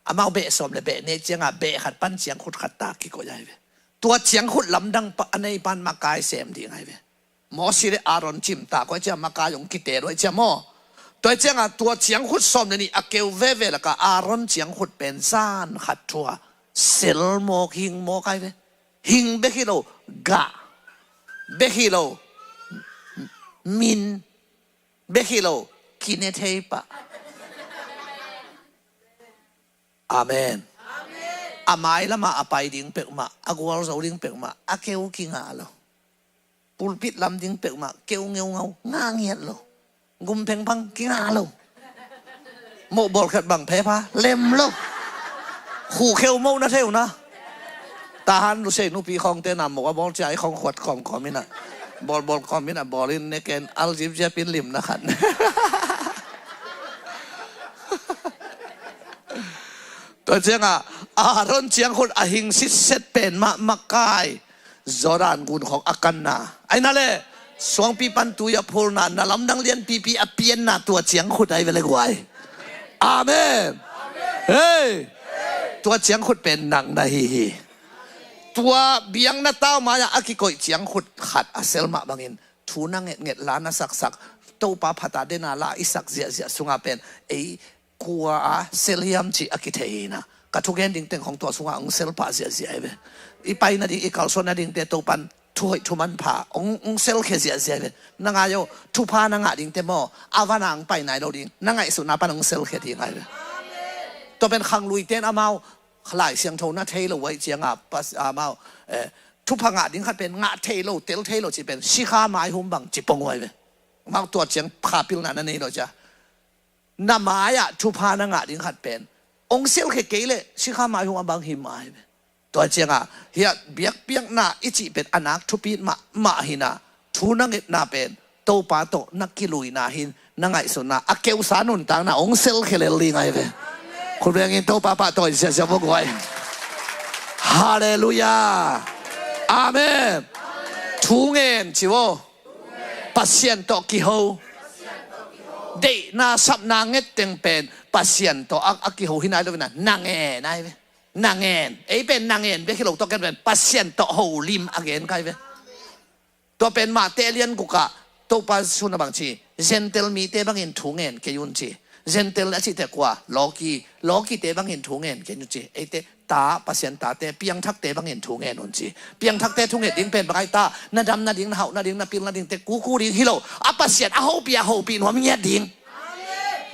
Amau beh sawm le beh nih ciangah beh khat pan ciangkhut khat ta kikoih ahi ve. Tua ciangkhut lamdang pa, a nei pan makai sem ding ahi ve. Mosi le Aaron cimtak koi ciang makai hong kiter uh ahi ciang maw. Tua hi ciangah tua ciangkhut sawm le nih a keu veve lakah Aaron ciangkhut pen zan khat thu-a sel mawk, hing mawk ahi ve. Hing bek hi lo, gah bek hi lo, min bek hi lo, kine thei pah. Amen. A mailamah a pai ding peuhmah, a gualzo ding peuhmah, a keu kingah lo. Pulpit lam ding peuhmah, keu ngeungau, ngah ngiat lo. Gumpheng bang kingah lo. Mohbawl khat bang phepha lem lo. Khukheu moh na thei uh na. Tahan lusei nupi khawngte na moh a bawl cia i khawng khuat kawmkawm inah. Bawlbawl kawm inah bawl in neken al zipziap in limna khat. Tua ciangah Aaron ciangkhut a hing sitset pen mah makai. Jordan gun khawng a kanna. Aina le, suangpi pan tui a phulna, na lamdang lianpipi a pianna tua ciangkhut ahi ve le guai. Amen. Hei! Tua ciangkhut pen nang na hi hi. Tua biakna tau mai-ah a kikoih ciang khut khat a sel mah bangin thu na ngetnget, la na saksak, Topa phatna dena la i sak ziahziah sungah pen ei kua a sel hiam cih a kithei hi na. Ka thugen ding teng khong tua sungah hong sel pah ziahziah hi ve. I pai nading, i kalsuan nadingte Topan thuhoih thumanpha hong, hong selkhia ziahziah hi ve. Na ngai aw, thupha na ngah dingte maw, a van a hong pai nai lo ding, na ngaihsutna pan hong selkhia ding ahi ve. Tua pen khangluite in amau Lai Siangtho na thei lo uh ahih ciangin pas-, amau, eh, thupha ngah ding khat pen ngah thei lo, tel thei lo cih pen sikha maihum bang ci pong uh ahi ve. Amau tua ciang kha pilna na nei lo cia. Na mai-ah thupha na ngah ding khat pen hong selkhia kei leh sikha maihum a bang hi mah ahi ve. Tua ciangin hiah biakpiakna i cih pen a nak thupi mahmah hi na, thu na ngetna pen Topa tawh na kiluina hi na, ngaihsutna a keusa nuntakna hong selkhia lel ding ahi ve. Khut bengin Topa pahtawi ziahziah vua guai. Halleluiah. Amen. Thu ngen ci aw. Pasian tawh kiho. Deihna sapna nget teng pen Pasian tawh a, a kiho hi nai lo hi na, na ngen ahi ve. Na ngen. Ei pen na ngen bek hi lo, tua ken pen Pasian tawh holim a gen ka hi ve. Tua pen Mate a lian gukah Topa Jesu'n a bang ci, Gentile mite bangin thu ngen kei un ci. Gentile a cihte kua, lawki, lawkite bangin thu ngen kei un ci. Eite ta, Pasian tate, piangthakte bangin thu ngen un ci. Piangthakte thunget ding pen bang ahi ta, na dam nading, na hauh nading, na pil nadingte kuku ding hi lo. A Pasian a hopih a hopih nuam ngiat ding.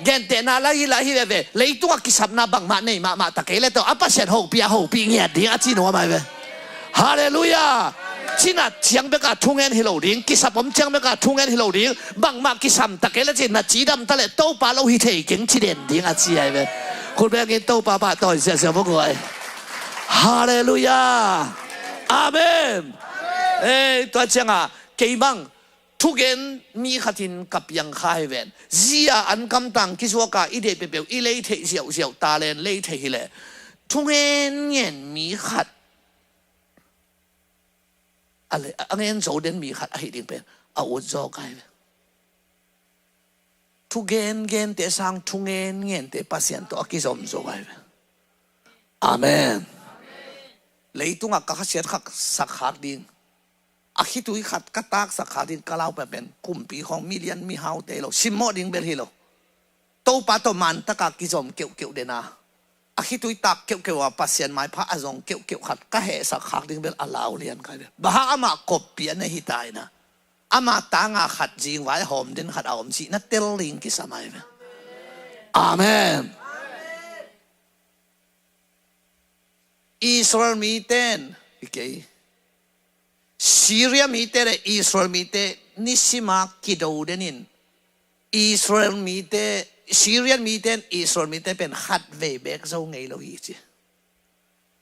Gentehna la hi, la hi veve. Leitungah kisapna bangmah nei mahmah ta kei leh tawh a Pasian hopih a hopih ngiat ding a ci nuam ahi ve. Halleluiah. Cina ciang bekah thungen hi lo ding, kisap om ciang bekah thungen hi lo ding. Bangmah kisam ta kei leh cin na cidam ta leh Topa lo hi thei keng ci den ding a ci ahi ve. Khut bengin Topa pahtawi ziahziah vua guai. Halleluiah. Amen. Ei, tua ciangah kei bang thugen mi khatin ka piang kha hi ven. Zia an kamtang kizuaka i deih peuhpeuh i lei theih ziauziau, talent lei theih hileh thungen ngen mi khat, a le, a ngen zo den mi khat ahi ding pen a ut zaw ka hi ve. Thugen gente sang thungen ngente Pasian tawh a kizom zo ka hi ve. Amen. Leitungah ka khasiat khak sak khak ding, a khitui khat ka taksak khak ding ka lau penpen kumpi khawng milian mihaute hi lo, simmawh ding bel hi lo. Topa tawh mantaka kizom keuhkeuh dena, a khitui tak keuhkeuh a Pasian maipha a zong keuhkeuh khat ka hehsak khak ding bel a lau lian ka hi ve. Bang hang amah koppi a na hi ta hi na. Ama tanga khat zingvai a hawm den khat a om cih na tel ding kisam ahi ve. Amen. Israel mite in, i kei, Syria mite le Israel mite nisima kido denin, Israel mite, Syrian mite in Israel mite pen khat vei beek zo ngei lo hi ci.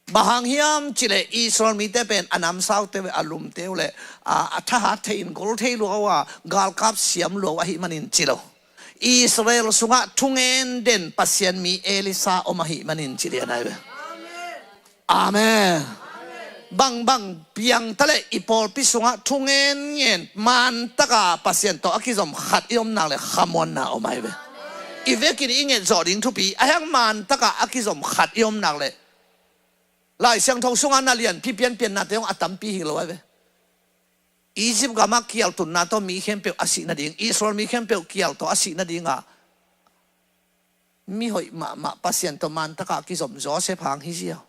Bang hang hiam cileh Israel mite pen a namsaute uh le a lumte uh le a, a thahat thei in gol thei lua uh a, galkap siam lua uh ahih manin ci lo. Israel sungah thungen den Pasian mi Elisha om ahih manin ci lian ahi ve. Amen. Bangbang piang taleh i pawlpi sungah thungen ngen mantaka Pasian tawh a kizom khat i om nak le khamuanna om ahi ve. I vekin i nget zawh ding thupi, a hiang mantaka a kizom khat i om nak le Lai Siangtho sungah na lianpi pianpiannate hong a tampi hi lo ahi ve. Egypt gamah kial tunna tawh mi khempeuh a sih nading, Israel mi khempeuh kial tawh a sih nadingah mi hoih mahmah Pasian tawh mantaka kizom Joseph hang hi ziau.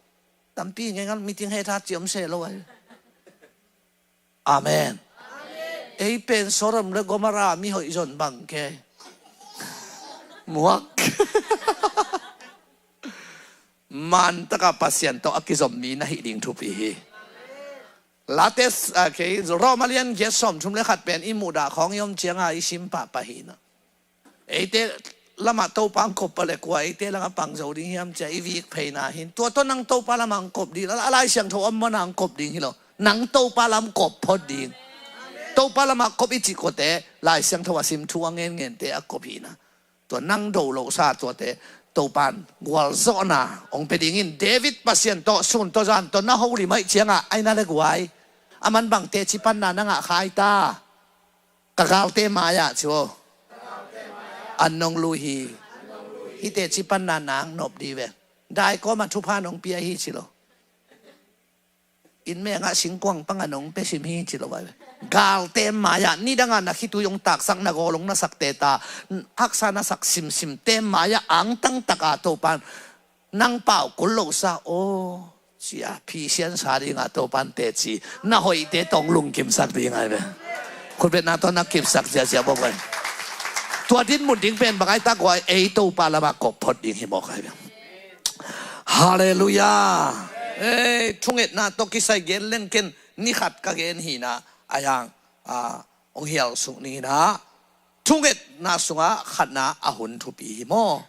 Tampi ngengal meeting hetha ci om se lo ahi. Amen. Ei pen Sodom le Gomorrah mi hoih zon bang ke. Muak. Mantaka Pasian tawh a kizom mi na hih ding thupi hi. Lates, a, kei, Roma lian giat sawmthum le khat pen i muhdah khawng i om cianga i sim pahpah hi na. Eite lamah Topa ang kop pah le kua eite lamah pang zo ding hiam cia i vik pheina hin. Tua tawh nang Topa lamah ang kop ding, a Lai Siangtho om mana ang kop ding hi lo. Nang Topa lam kop phot ding. Topa lamah kop i cih kote Lai Siangtho a sim thu a ngen ngente a kop hi na. Tua nang do lo sa tuate Topan gualzawhna hong pia dingin David Pasian tawh sun tawh zan tawh na holim ahih cianga ai na le guai. A man bang teci panna na ngah khai ta. Ka galte mai-ah ci aw. An nong lui hi. Hihte ci panna nang nop di ve. Daikawma thupha nong pia hi ci lo. Inn mengah singkuang panga nong pia sim hi ci lo ai ve. Galte mai-ah nidangah na khitui hong taksak, na gawl hong na sak teta, haksa na sak simsimte mai-ah angtang taka Topan nang pau kul lo sa aw, cia phisian sa dinga Topan teci, na hoihte tawh hong lungkimsak ding ai ve. Khutbetna tawh na kipsak ziazia bawk ai. Tua dinmun ding pen bang ai tak guai, ei Topa lamah kop phot ding hi mawk ai ve. Halleluiah. Ei, thungetna tawh kisai gen leng ken, ni khat ka gen hina, ai hang, a, hong hial suk ni hina. Thungetna sungah khatna a hun thupi hi maw?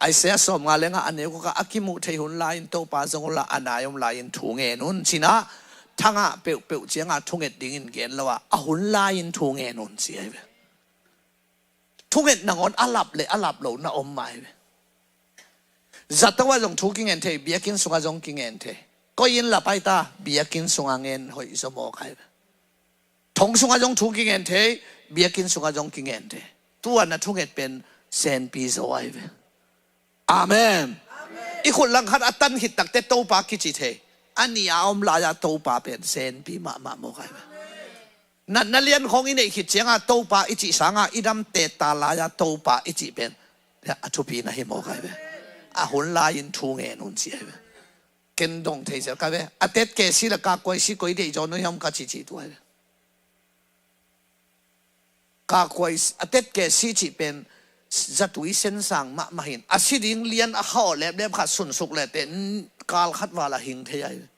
Isaiah sawmnga le nga a neu kua a kimuh theih hun lai-in Topa zong unla, a nai om lai-in thu ngen un cina. Thangah peuhpeuh cianga thunget dingin gen lo a, a hun lai-in thu ngen un ci ai ve. Thunget nangawn a lap le a lap lo na om mai ve. Zato ah zong thu kingen thei, biakinn sungah zong kingen thei. Koi in lap ai ta, biakinn sungah ngen hoih zaw mawk ai ve. Thong sungah zong thu kingen thei, biakinn sungah zong kingen thei. Tua na thunget pen senpi zaw ai ve. Amen. I khut langkhat a tan khit takte Topa kici thei. A ni a om lai-ah Topa pen senpi mahmah mawk ai ve. Natna lian khawng i neih khit cianga Topa i cih sanga i dam teta lai-ah Topa i cih pen a thupi na hi mawk ai ve. A hun lai-in thu ngen un ci ai ve. Ken dong thei zel kai ve. A tet kesi le kakuai si koi deih zaw nuai hom ka ci ci tu ai ve. Kakuai a tet kesi cih pen zatui sensang mahmah hin a si ding lian a khawh leplep khat sunsuk lehte kal khat val a hing thei ai ve.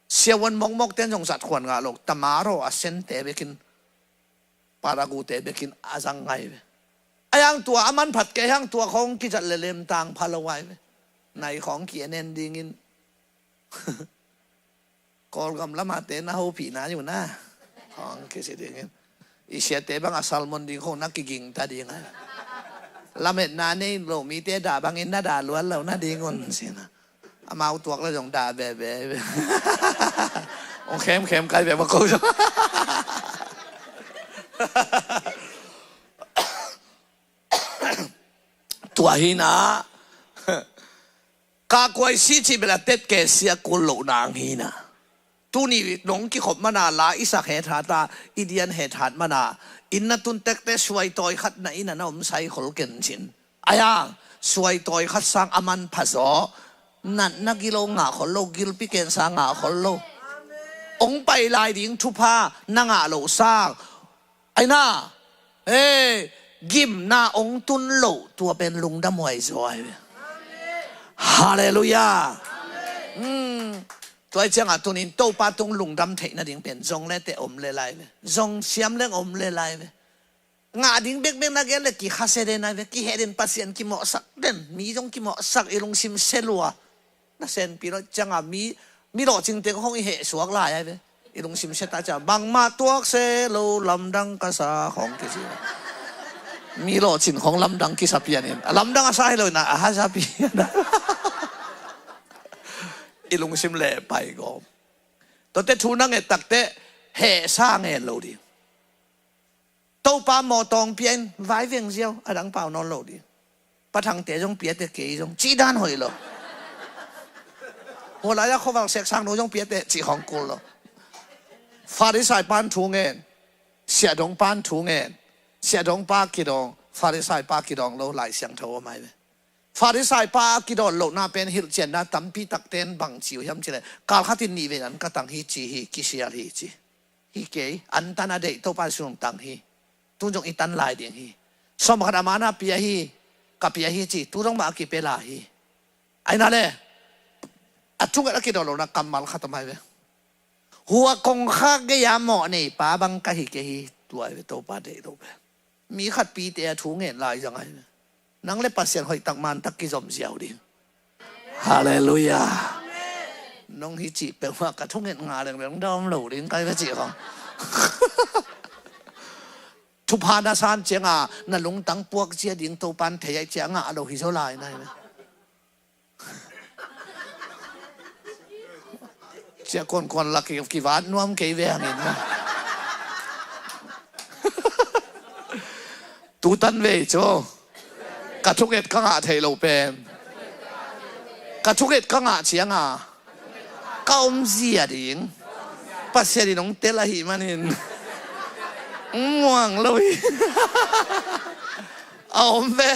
Siavuan mokmokte in zong zat khuan ngah lo, tamaro a sente bekin, paragute bekin a zang ngai ve. A hang tua a manphat kei hang tua khawng kizat le lemtang pha lo ai ve. Nai khawng ki-en en dingin Kawlgam lamate na hopihna uh na khawng kisi dingin. I siate banga salmon ding khong na kigingta ding a. Lametna nei lo mite dah bangin na dah luan lo na ding un sina. Amau tuak le zong dah bebe. Ong khemkhem kai bebe ko zong. Tua hina. Kakuai si cih bel a tet kesi a kul loh nang hina. Tuni nong kikhop mana la i sak hethat a, i dian hethat mana, inn na tun tekte suaitawi khat na inn a na om sai khol ken cin. Ai hang, suaitawi khat sang a manpha zaw, natna gilo ngah khol lo, gilpi kensa ngah khol lo. Ong pai lai ding thupha na ngah loh sang, ai na, eh, gimna ong tun loh tua pen lungdam huai zaw ai ve. Halleluiah. Tua i ciangah tunin Topa tung lungdam theih nading pen zong le te om le lai ve. Zong siam leng om le lai ve. Ngah ding bekbek na gen le kikhasia den ai ve. Kiheh den, Pasian kimawhsak den, mi zong kimawhsak, i lungsim se lua. Na senpi lo cianga mi, mi lawhcingte khong i heh suak lai ai ve. I lungsim se ta cianga bangmah tuak se lo, lamdang ka sa khong kisi. Mi lawhcin khong lamdang kisa pianin, a lamdang a sa hi lo ina a hasa pian. I lungsim le pai gawm. Tuate thu na nget takte heh sa ngen lo ding. Topa mawtaw pia in vai veng ziau, a dang pau nawn lo ding. Pathangte zong piate kei zong cih dan hoih lo. Hua lai-a khuaval seksang no zong piate cih hong kul lo. Farisai pan thu ngen, siahdong pan thu ngen, siahdong pa kidawng, Farisai pa kidawng lo Lai Siangtho om ai ve. Farisai pa a kidawn lohna pen hilhcianna tampi takte in bang ci uh hiam cileh, kalkhatin nih vei an ka tang hi ci hi, kisial hi ci. Hi kei, an tan a deih Topa sung tang hi. Tun zong i tan lai ding hi. Sawm khat a mana pia hi, ka pia hi ci, tu dong mah a kipia lai hi. Aina le, a thunget a kidawn lohna kammal khat om ai ve. Hua kongkhak gei-a mawh neipa bang ka hi kei hi, tua ai ve Topa deih lo ve. Mi khat pite a thu ngen lai zang ai ve. Nang le Pasian hoihtak mantak kizom ziau ding. Halleluiah. Nong hi cih peuhmah ka thunget ngah leng beng dawm lo ding kai ka cih khong. Thupha na san cianga na lungtang puak cia ding Topan thei ai cia ngah lo hi zo lai nai ve. Cia kuankuan lak kivat nuam kei ve hangin na. Tutan vei cu ka thunget ka ngah theih lo pen, ka thunget ka ngah cianga ka om zia ding. Pasian in hong tel ahih manin muang lo hi. A om ve.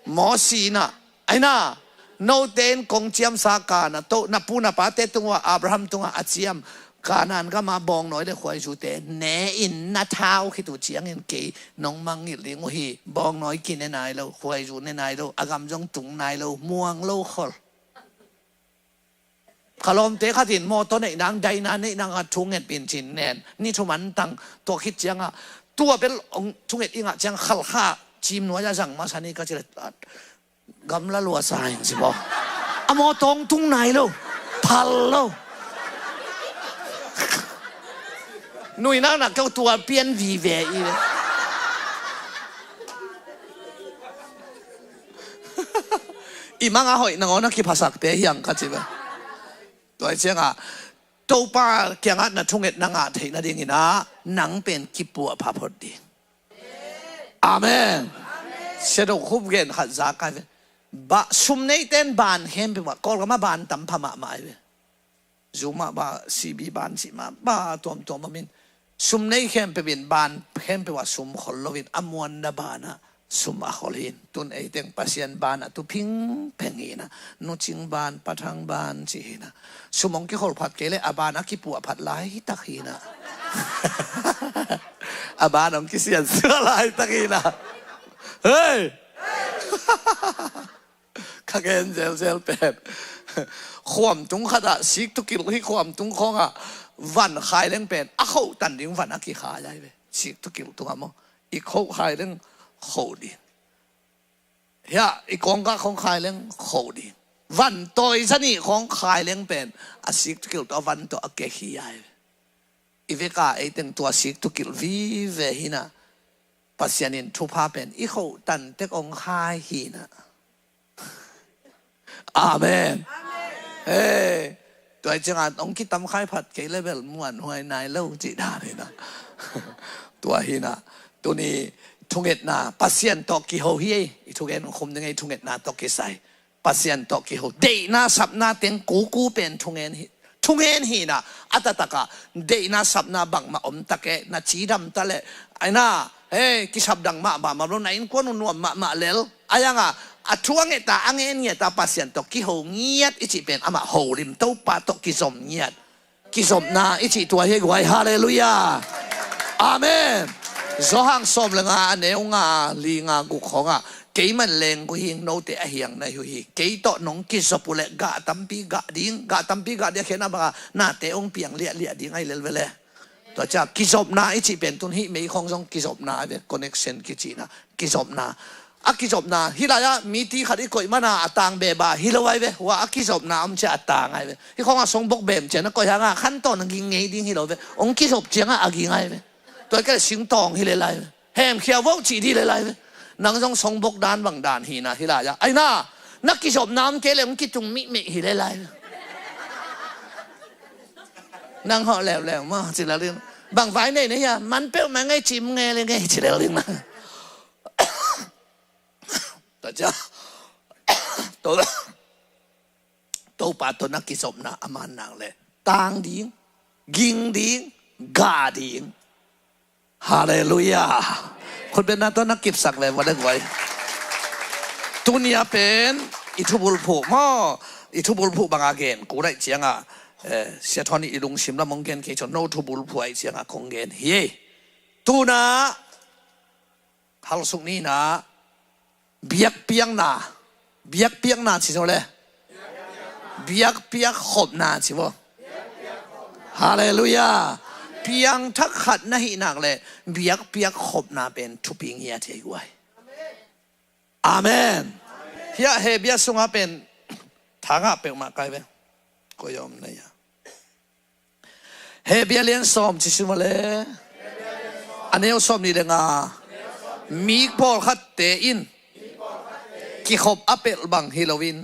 Mawsi in ah, aina, note in kong ciamsa Kanaan, to na pu na pate tungah, Abraham tungah a ciam Kanaan gama bawngnawi le khuaizute ne in na thau khit uh ciangin kei nong mangngilh ding uh hi. Bawngnawi kine nai lo, khuaizu ne nai lo, a gam zong tung nai lo, muang lo khol. Ka lawmte khat in mawtaw neih nang, daina neih nang a thunget in cin nen. Ni thum an tang, tua khit ciangah, tua bel hong thunget i ngah ciang khalkha cim nuai a zang masa ni ka ci le, gamla lua sa ing si maw. A mawtaw hong tung nai lo. Phal lo. Nui nak nak keu tua pian vive i le. I manga hoih nangawn a kiphasakte hiang ka ci ve. Tua hi ciangah Topa kiangah na thunget na ngah theih nadingin ah nang pen kipuahpha phot ding. Amen. Sia Do Khup gen khat za kai ve. Ba, sum neite in ban khempeuh ah, Kawlgam ah ban tam pha mahmah hi ve. Zu mah ba, C B ban cih mah ba, tuamtuam om in. Sum nei khempeuh in ban khempeuh ah sum khol loin, a muanna ban ah sum a khol hi in. Tun ei teng Pasian ban ah tu phingpheng hi in ah, Nu Cing ban, Pa Thang ban cih hi in ah. Sum hong kikhol phat kei leh a ban a kipuah phat laitak hi in ah. A ban hong kisiansuah laitak hi in ah. Hei! Ka gen zelzel pen, khuam tung khat ah, sik tu kilh hi khuam tung khawng ah van khai leng pen a khoh tan ding van a kikhai lai ve. Sik tu kilh tung ah maw, i khoh khai leng khoh ding. Hiah i kawngkak khawng khai leng khoh ding. Van tawi zanih khawng khai leng pen a sik tu kilh tawh a van tawh a kekhi ai ve. I veka ei teng tua sik tu kilh vive hi in ah, Pasian in thupha pen i khoh tan tek hong khai hi in ah. Amen. Hei, tua hi ciangah hong kitam khai phat kei leh bel muanhuai nai lo cih dan hi in ah. Tua hi in ah, tuni thungetna, Pasian tawh kiho hi ei. I thugen khum ding ei, thungetna tawh kisai. Pasian tawh kiho. Deihna sapna teng kuku pen thungen hi. Thungen hi in ah, a taktakah deihna sapna bangmah om ta kei, na cidam ta leh, aina, hei, kisap dang mah bangmah lo, na innkuan uh nuam mahmah lel. A yangah a thu a ngeta, a ngen ngeta, Pasian tawh kiho ngiat i cih pen amah holim, Topa tawh kizom ngiat. Kizopna i cih tua hi guai. Halleluiah. Amen. Johan sawm le nga, a neu nga, li, nga, guk khawngah, keiman leng uh hi ing, note a hiang na hi uh hi. Kei tawh nong kizop uh leh gah tampi gah ding, gah tampi gah ding a khiatna bangah nate hong piang liahliah ding ahi lel ve le. Tua ciah kizopna i cih pen tun hih mei khawng zong kizopna ahi ve, connection kicihna. Kizopna. A kizopna, hih lai-ah miti khat i koih mana a tang beba hi lo ahi ve. Hua a kizopna om ciah a tang ahi ve. Hih khawngah songbok bem ciah na koih hangah khantawn a ging ngei ding hi lo ve. Hong kizop ciangah a ging ahi ve. Tua hi kei leh singtawng hi lel ahi ve. Hemkhia vo cih dih lel ahi ve. Nang zong songbok dan bang dan hi na hih lai-ah, aina, na kizopna om kei leh hong kitung mihmih hi lel ahi ve. Nang hawh leuleu maw ci lel ding. Bang vai nei na hia, man peuhmah ngei, cim ngei le ngei ci lel ding na. Tua ciah, To, Topa tawh na kizopna a man nak leh tang ding, ging ding, gah ding. Halleluiah. Khutbetna tawh na kipsak ve vua le guai. Tuni a pen i thubulphuh maw, i thubulphuh banga gen kul ahih ciangah, eh, Sia Thawn i lungsim lam hong gen kei cun no thubulphuh ahih ciangah kong gen hi. Tuna halsuk ni-in ah biakpiakna, biakpiakna ci zo le, biakpiak khopna ci vo. Halleluiah. Piangthak khat na hih nak leh biakpiak khopna pen thupi ngiat hi guai. Amen. Hiah Hebru sungah pen thangah peuhmah kai ve. Koi om na hiah. Hebru lian sawm ci sum a le, a neu sawm nih le nga. Mi pawlkhatte in kikhop a pelh bang hi loin,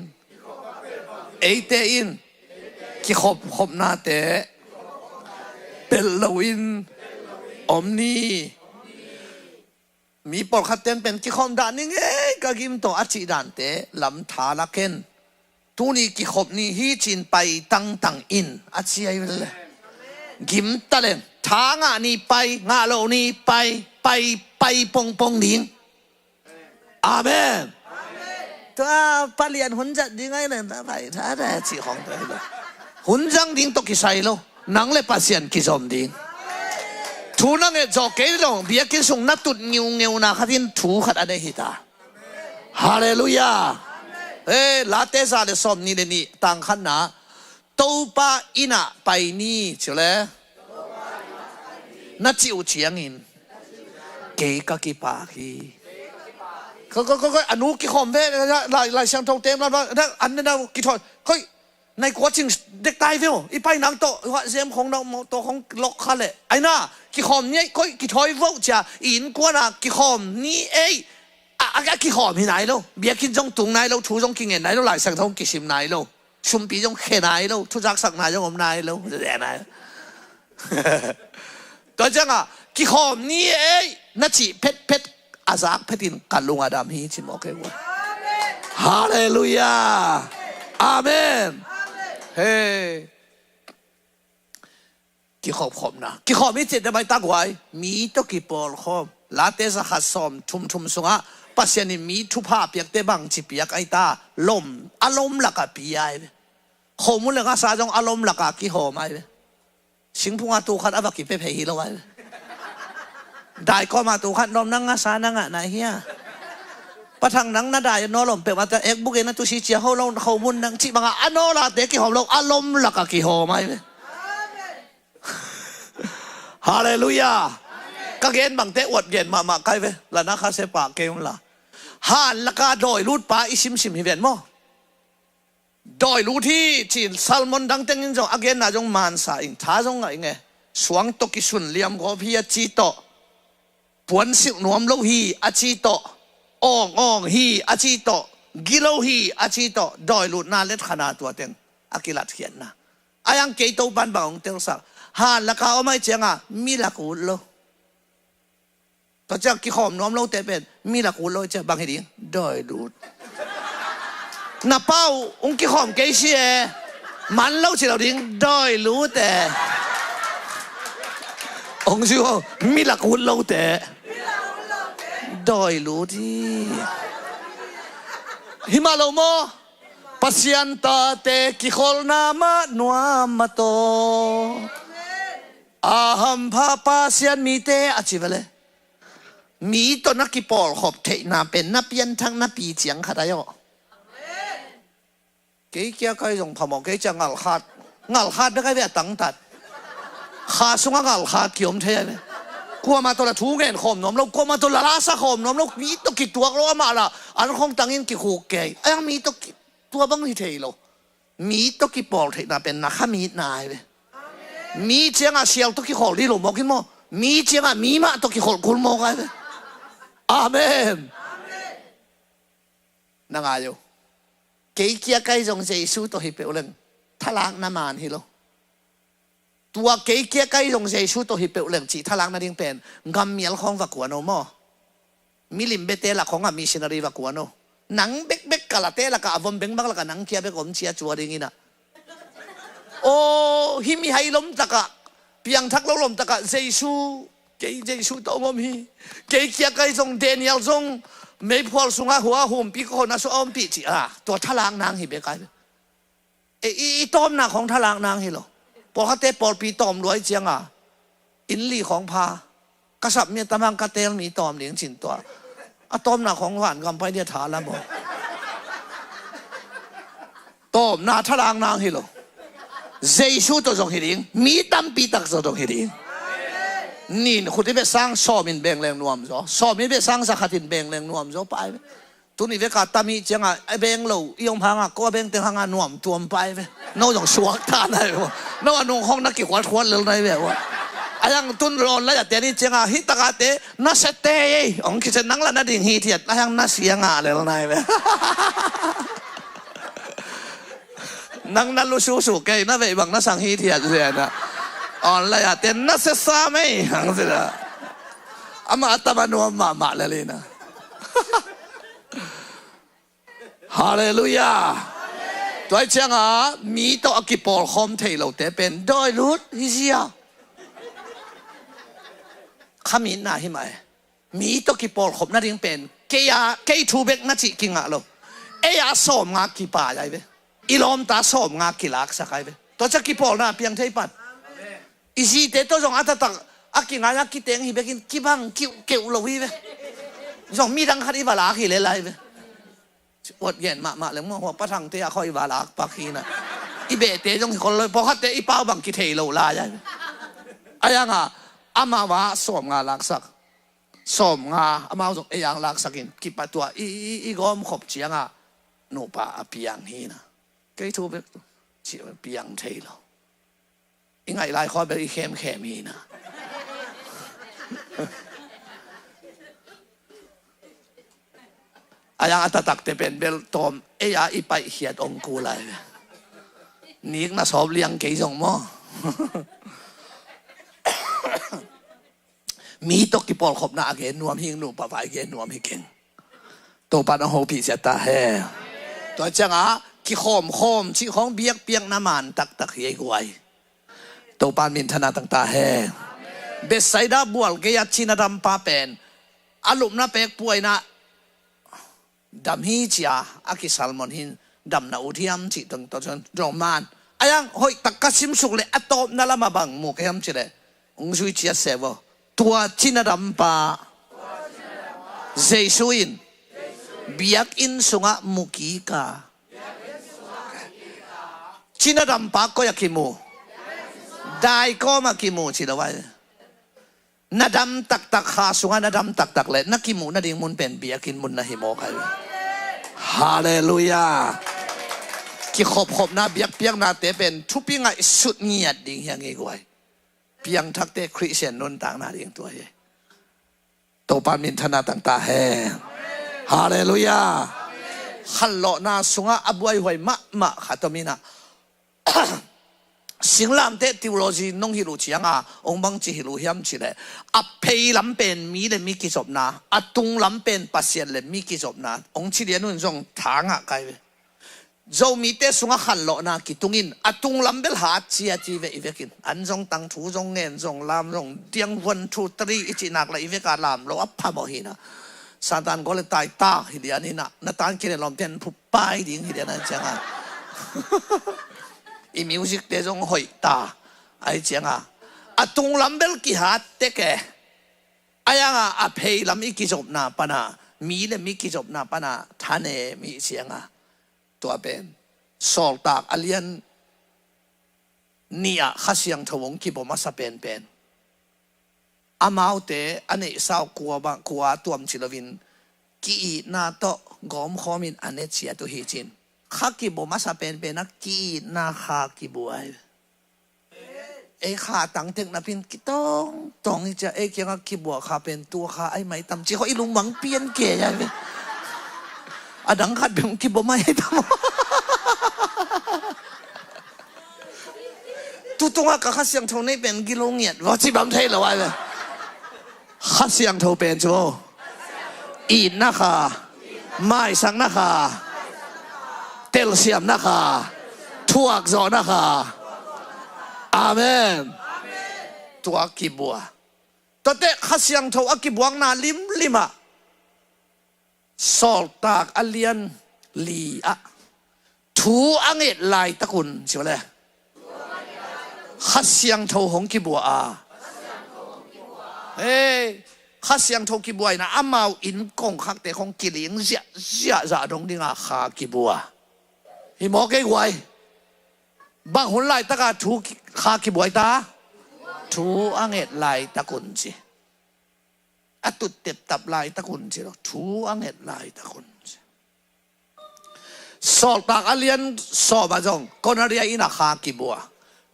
eite in kikhop khopnate pelh loin om ni. Mi pawlkhatte in pen kikhop dah ni ngei ka gim tawh a cih dante lam tha la ken. Tuni kikhop ni hi ci-in pai tangtang in a ci ahi ve le. Gim taleng, tha ngah ni pai, ngah lo ni pai, pai, pai pongpong ding. Amen. Tua palian hun zat ding ai nen ta pai tha ta ci khong ta hi lo. Hun zang ding tawh kisai lo. Nang le Pasian kizom ding. Thu na nget zawh kei lo, biakinn sung na tut ngiungeuna khatin thu khat a nei hi ta. Halleluiah. Eh, Late za le sawm ni le ni tang khatna. Topa innah pai ni, ci le. Na cih uh ciangin kei ka kipak hi. Ko, ko, ko, ko, a nu kikhawm ve, lai, lai siangtho tem, la, la, an ne na kithawi. Koi, nai kua cing dek tai veu, i pai nang to, wa zem khong na mo to khong lok kha le. Ai na, kikhawm ni, koi, kithawi veu cia, i innkuana kikhawm ni ei. A, a, a kikhawm hi nai lo, biakinn zong tung nai lo, thu zong kingen nai lo, lai siangtho kisim nai lo. Sumpi zong khe nai lo, thuzaksak nai zong om nai lo, ze nai. Tua ciangah, kikhawm ni ei, na cih phetphet, a zak phetin ka lung a dam hi, ci mawk kei uh. Halleluiah. Amen. Hei. Kikhopkhopna. Kikhawm i cih te maitak huai. Mi tawh kipawlkhawm. Late za khat sawm thum thum sungah Pasian in mi thupha piakte bangci piak ai ta. Lom. A lom laka pi ai ve. Khomun le ngasa zong a lom laka kihawm ai ve. Singphunga tu khat a va kipia phei hi lo ai ve. Dai kawma tu khat lom nang ngasa nang ah nai hia. Pathang nang na dai no lom peuh mata ekbuk e na tusi cia ho lo khomun nang cih banga a no late kihawm lo a lom laka kihawm ai ve. Halleluiah. Ka gen bangte uat gen mahmah kai ve. Lana kha se pah kei un la. Han laka dawi lut pa i simsim hi ven maw? Dawi lut hi ci-in sermon dang tengin zong a genna zong mansa in tha zong ngah i nge. Suang tawh kisun liam gawp hi a ci tawh. Puan silh nuam lo hi a ci tawh. Awng awng hi a ci tawh. Gilo hi a ci tawh. Dawi lutna letkhana tua teng a kilatkhiatna. A yang kei Topan bang hong telsak. Han laka om ai cianga mi lak ut lo. Tua ciang kikhawm nuam lote pen mi lak ut lo ai ciang bang hi ding. Dawi lut. Na pau hong kikhawm kei si e. Man lo ci lo ding. Dawi lut e. Hong si ho mi lak ut lote. Dawi lut hi. Hi mah lo maw? Pasian tate kikholna mah nuam mah tawh. A hampha Pasian mite a ci vele. Mi tawh na kipawlkhop theihna pen na pianthak na pi ciang khat ai aw. Kei kia kai zong phamawh kei cia ngalkhat. Ngalkhat bek ai ve a tangtat. Kha sungah ngalkhat kiom thei ai ve. Kuamah tawh la thu ngen khawm nuam lo, kuamah tawh la lasa khawm nuam lo, mi tawh kituak lo amah la an khong tangin kikhuk kei. Ayang mi tawh ki tua bang hi thei lo. Mi tawh kipawl theihna pen na kha mi na ai ve. Mi ciangah sial tawh kikholh dih lo mawk in maw? Mi ciangah mi mah tawh kikholh kul mawk ai ve. Amen. Na ngai uh. Kei kia kai zong Jesu tawh hi peuh leng thalak na man hi lo. Tua kei kia kai zong Jesu tawh hi peuh leng cih thalak nading pen gammial khawng va kuan o maw? Milim bete lak khawngah missionary va kuan o. Nang bekbek ka late lakah a vom bengbang lakah nang kia bek om cia cua ding inah. Aw, hih mihai lomtakah, piangthak lo lomtakah Jesu, kei Jesu tawh ngom hi. Kei kia kai zong Daniel zong meiphual sungah hua humpi ka khona sungah ompih cih a tua thalak nang hi bek ai. E, i, i tawmna khong thalak nang hi lo. Pawlkhatte pawlpi tawm luai cianga inn li khong pha. Ka sap mi a tamang ka tel mi tawm ding cin tua. A tawmna khong van gam pai dia tha la maw? Tawmna thalak nang hi lo. Jesu tawh zong hi ding. Mi tampi tak tawh zong hi ding. Nin khut i beh sang sawm in beng leng nuam zaw. Sawm i beh sang zakhat in beng leng nuam zaw pai. Tuni veka tam i cianga a beng lo i om hanga ko a beng teng hanga nuam tuam pai ve. No zong suak ta nai ve. No a nung hong na kikhuat khuat lel nai ve ua. A yang tun lawn lai a te ni cianga hi taka te na se te ei. Ong kise nang la na ding hi thiat a yang na sia nga lel nai ve. Nang na lu su su kei na vei bang na sang hi thiat ziana. On lai a te na se sa mei hang zina. Ama a tama nuam mahmah lel ina. Halleluiah. Tuai cianga mi tawh a kipawlkhawm thei lote pen dawi lut hi zia. Khamitna hi mah e. Mi tawh kipawlkhop nading pen kei a, kei thu bek na cih kingah lo. Ei a sawmnga kipai ai ve. I lawmta sawmnga kilaksak ai ve. Tua ciang kipawlna piang thei pan. I zite tawh zong a taktak a kingai a kiteng hi bekin kibang kiuhkeuh lo hi ve. Zong midang khat i va lak hi le lai ve. Uat gen mahmah leng maw, hua pathangte a khawh i va lak pak hi na. I behte zong hi khol lo, pawlkhatte i pau bang kithei lo lai ai ve. Ai ang a, amau a sawmnga laksak. Sawmnga amau zong ei ang laksakin kipatua i, i, i gawmkhop ciangah nupa a piang hi na. Kei thu bek tu ci piang thei lo. I ngaih lai khua bel i khemkhem hi na. Ai ang a taktakte pen bel tawm ei a i paihkhiat ong ku lai. Nik na sawp liang kei zong maw. Mi tawh kipawlkhopna a gen nuam hi ing, nupa vai gen nuam hi keng. Topa na hopih sia ta hen. Tua ciangah kikhawmkhawm cih khawng biakpiakna man taktak hi ei guai. Topa minthanna tang ta hen. Bethsaida bual gei-a cina dampa pen a lupna pek puaina dam hi cia a kisalmon hin damna ut hiam cih tong tawh cun dong man. Ai ang hoih tak ka simsuk le a tawpna lamah bang mu ka hiam cih le ong zui ciat se vaw. Tua cina dampa Jesu in biakinn sungah mu kik a. Cina dampa koi a kimu? Daikawm a kimu ci lo ai. Na dam taktak, kha sungah na dam taktak le na kimuh nading mun pen biakinn mun na hi mawk ai. Halleluiah. Kikhopkhopna biakpiaknate pen thupi ngaihsut ngiat ding hi a ngei guai. Piangthakte Khristian nuntakna ding tua hi. Topa minthanna tang ta hen. Halleluiah. Khanlawhna sungah a buaihuai mahmah khat om inah singlamteh theology nong hilh uh cianga ong bangci hilh uh hiam cileh a pheilam pen mi le mi kizopna, a tunglam pen Pasian le mi kizopna ong ci lian un zong thangah kai ve. Zomite sungah khanlawhna kitung in a tunglam bel hat cia ci ve i vekin an zong tangthu zong ngen zong lam zong diang one two three i cihnak le i veka lam lo a phamawh hina. Satan gol le taitak hi lian hina, na tan kine lawmten phup pai ding hi lian a cianga i music te zong hoih ta ai cianga a tunglam bel kihat tek e. Ai anga a pheilam i kizopna pana, mi le mi kizopna pana thane mi cianga tua pen Sawltak a lian nih ah Kha Siangtho hong kibom a sa penpen amaute a neihsa uh kua, kua tuam ci loin ki-itna tawh gawmkhawm in a ne ciat uh hi cin. Kha kibua masa penpen a ki-itna kha kibua ai. Ei kha tangtek napin kitawngtawng i cia ei kiangah kibua kha pen tua kha ai mai tam ci khaw i lungmang pian ke ai ve. A dang khat beng kibua mai ai tam. Tutungah ka Kha Siangtho nei pen gilo ngiat vaw ci bang thei lo ai ve. Kha Siangtho pen cu itna kha, maisakna kha, telsiamna kha, thuakzawhna kha. Amen. Tua kibua. Tuate Kha Siangtho a kibuakna limlimah Sawltak a lian li ah thu a nget laitakun ci le Kha Siangtho hong kibua a. Hei, Kha Siangtho kibua inah amau inn kongkhakte khong kiling ziahziah zah dong dinga kha kibua. Hi maw kei guai? Bang hun laitaka thu kha kibuai ta? Thu a nget laitakun ci. A tut teptap laitakun ci lo, thu a nget laitakun ci. Sawltak a lian sawm ah zong Konaria inn ah kha kibua.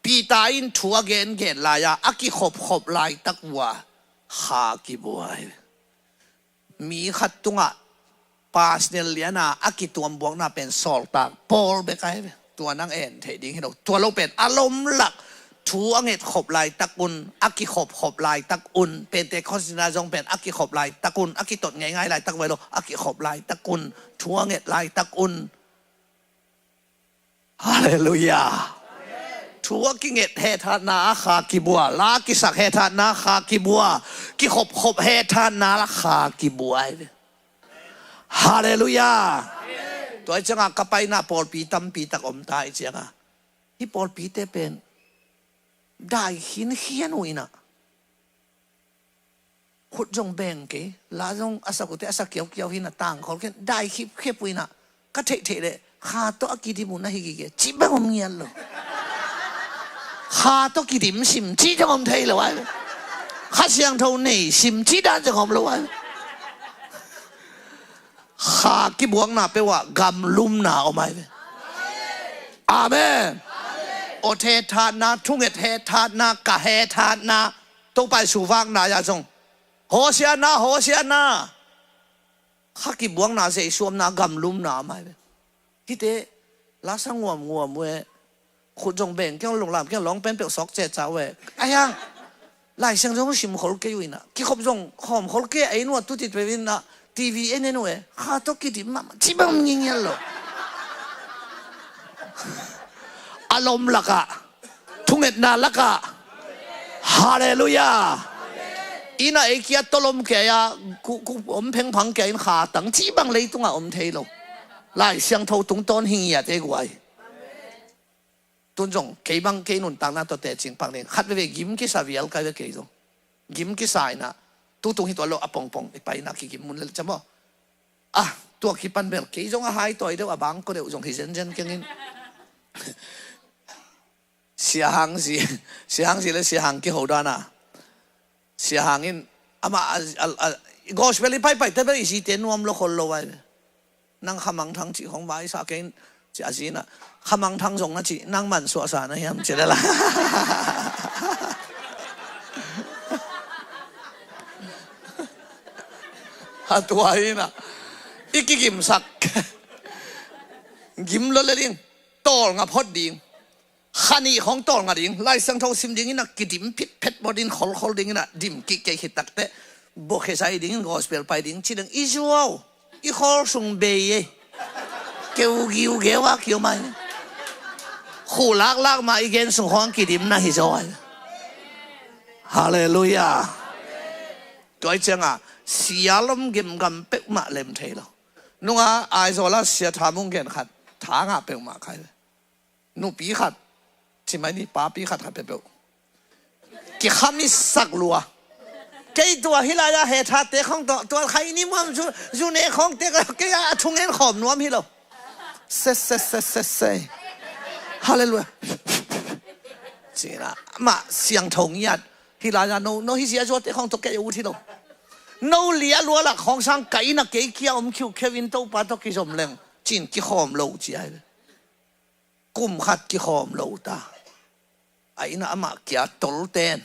Peter in thu a gengen lai-a a kikhopkhop laitak uh a kha kibua hi. Mi khat tungah personal liana a kituambuakna pen sawltak Paul bek ai ve. Tua nang en theih ding hi lo. Tua lo pen a lomlak thu a ngetkhop laitakun, a kikhopkhop laitakun, Pentecost ina zong pen a kikhop laitakun, a kitot ngeingai laitak vai lo, a kikhop laitakun thu a nget laitakun. Halleluiah. Thu a kinget hethatna a kha kibua, la kisak hethatna a kha kibua, kikhopkhop hethatna a kha kibua hi ve. Halleluiah. Tua hi cianga ka paina pawlpi tampi tak om ta hi cianga, hih pawlpite pen dai khinkhian uh inah, khut zong beng kei, la zong a sak uhte a sak kiaukiau hi inah, tangkhol khen dai khipkhep uh inah, ka theihtheih leh kha tawh a kidim uh na hi gige, cih bang om ngiat lo. Kha tawh kidim sim cih zong om thei lo ai ve. Kha Siangtho nei sim cih dan zong om lo ai ve. Kha kibuakna peuhah gamlumna om ai ve. Amen. Awt hethatna, thunget hethatna, ka hethatna, Topa i suvakna ah zong Hosianna, Hosianna. Kha kibuakna, zeisuamna, gamlumna om ai ve. Hihte la sa nguamnguam uh e. Khut zong beng kei, lunglam kei, lawng pen peuh sawk ceca uh e. A hiang Lai Siangtho zong sim khol kei uh inah, kikhop zong khawm khol kei, a inn uh a tutit peuh inah, TV en en uh e. Kha tawh kidim mahmah cih bang ngingial lo. A lom lakah, thungetna lakah. Halleluiah. Inah ei kia tolom kei a, ku, ku om phengphang kei a in kha tang cih bang leitungah om thei lo. Lai Siangtho tungtawn hi ngiat ei guai. Tun zong kei bang kei nuntakna tawh tecing pak ding. Khat veve gim kisa vial kai ve kei zong. Gim kisa inah, tutung hi tuan lo a pongpong i paina kigim mun le cam aw. Ah, tua kipan bel kei zong a hai tawi deuh a bang ko deuh zong hi zenzen kengin. Sia Hang zi, Sia Hang zi le Sia Hang kiho dana. Sia Hang in amah a, a, a, gospel i paipai te bel i zite nuam lo khol lo ai ve. Nang Khamangthang cih khong vai sa kei in, ci a zi inah, Khamangthang zong na cih, nang man suahsa na hiam ci le la. A tua hi inah i kigimsak. Gim lo le ding, tawlnga phot ding. Kha nih khong tawlnga ding, Lai Siangtho sim ding inah kidim phitphet bawt in kholkhol ding inah dim kik kei khit takteh, buakhia sa i ding in gospel pai ding ci ding i zuau, i khawl sung bei ei. Keu giugeu a kiom ai. Khu laklak mah i gen sung khong kidimna hi zaw ai. Halleluiah. Tua hi cianga sial om gemgam peuhmah lem thei lo. Nunga Aizawl a Sia Tha Mung gen khat, tha ngah peuhmah khai ve. Nupi khat, ci mai ni, papi khat khat peuhpeuh. Kikhami sak lua. Kei tua hih lai-a hethatte khong tawh, tua khai ni muam zu, zu ne khongte kei a thungen khawm nuam hi lo. Se, se, se, se, se. Halleluiah. Cina, mah siangtho ngiat. Hih lai-a no, no hih zia zuate khong tawh kei a ut hi lo. No lia lua lak khong sang ka inn a kei kia om khiukheu in Topa tawh kizom leng, cin kikhawm lo ci ai ve. Kum khat kikhawm lo ta. A inn ah amah kia tolten,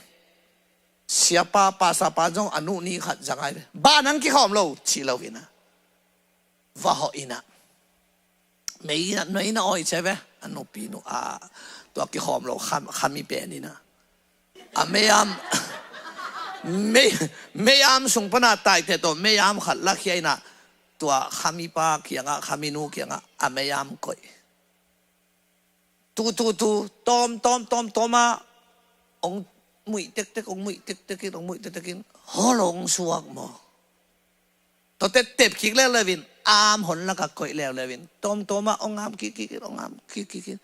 siapa, pasapa zong a nuh ni khat zang ai ve. Ba nang kikhawm lo, ci lo inn ah. Va hawh inn ah. Mei inn ah, mei inn ah awi ce ve. A nupi nu a, tua kikhawm lo kham, khami pen inn ah. A mei am, mei, mei am sung pana taite tawh mei am khat lakhia inn ah. Tua khami pa kiangah, khami nu kiangah a mei am koih. Tu, tu, tu, tawm, tawm, tawm, tawm ah, ong muih tektek, ong muih tektek in, ong muih tektek in, hol ong suak maw. Tawte tep kik leuleu in, am hon lakah koih leuleu in, tawm, tawm ah, ong am kik, kik in, ong am kik, kik in.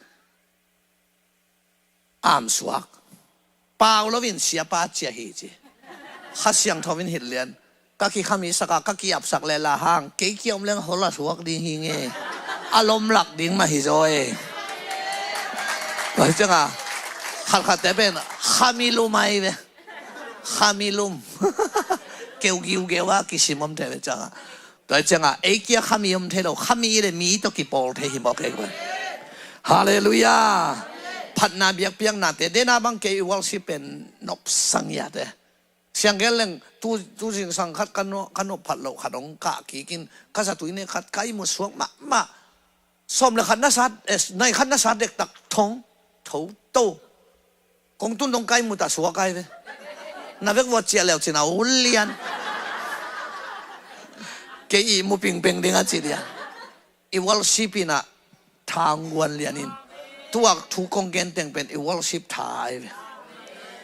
Am suak. Pau lo in siapa cia hi ci. Kha Siangtho in hilh lian. Ka kikhami saka, ka kiapsak le la hang. Kei kia om leng hol a suak ding hi nge. A lom lak ding mah hi zaw e. Tua hi cianga, khatkhatte pen khami lum ai ve. Khami lum. Keu giugeu a kisim om thei ve cianga. Tua hi cianga, ei kia khami om thei lo, khami le mi tawh kipawl thei hi mawk ei. Halleluiah. Phatna biakpiaknate, dena bang kei worship pen nopsa ngiate. Siang gen leng, tu, tu zingsang khat ka nop, ka nop phat loh khat ong kah kik in, ka zatui ne khat ka ihmut suak mahmah. Sawm le khat na sat, eh, nai khat na sat dektak thong, tho, to. Kong tun dong kai mu ta suak ai ve. Na vek vua ciah leu cin a ul lian. Kei i mu pingpeng ding a ci lian. I worship in a thang guan lian in. Tuak thu kong gen teng pen i worship tha ahi ve.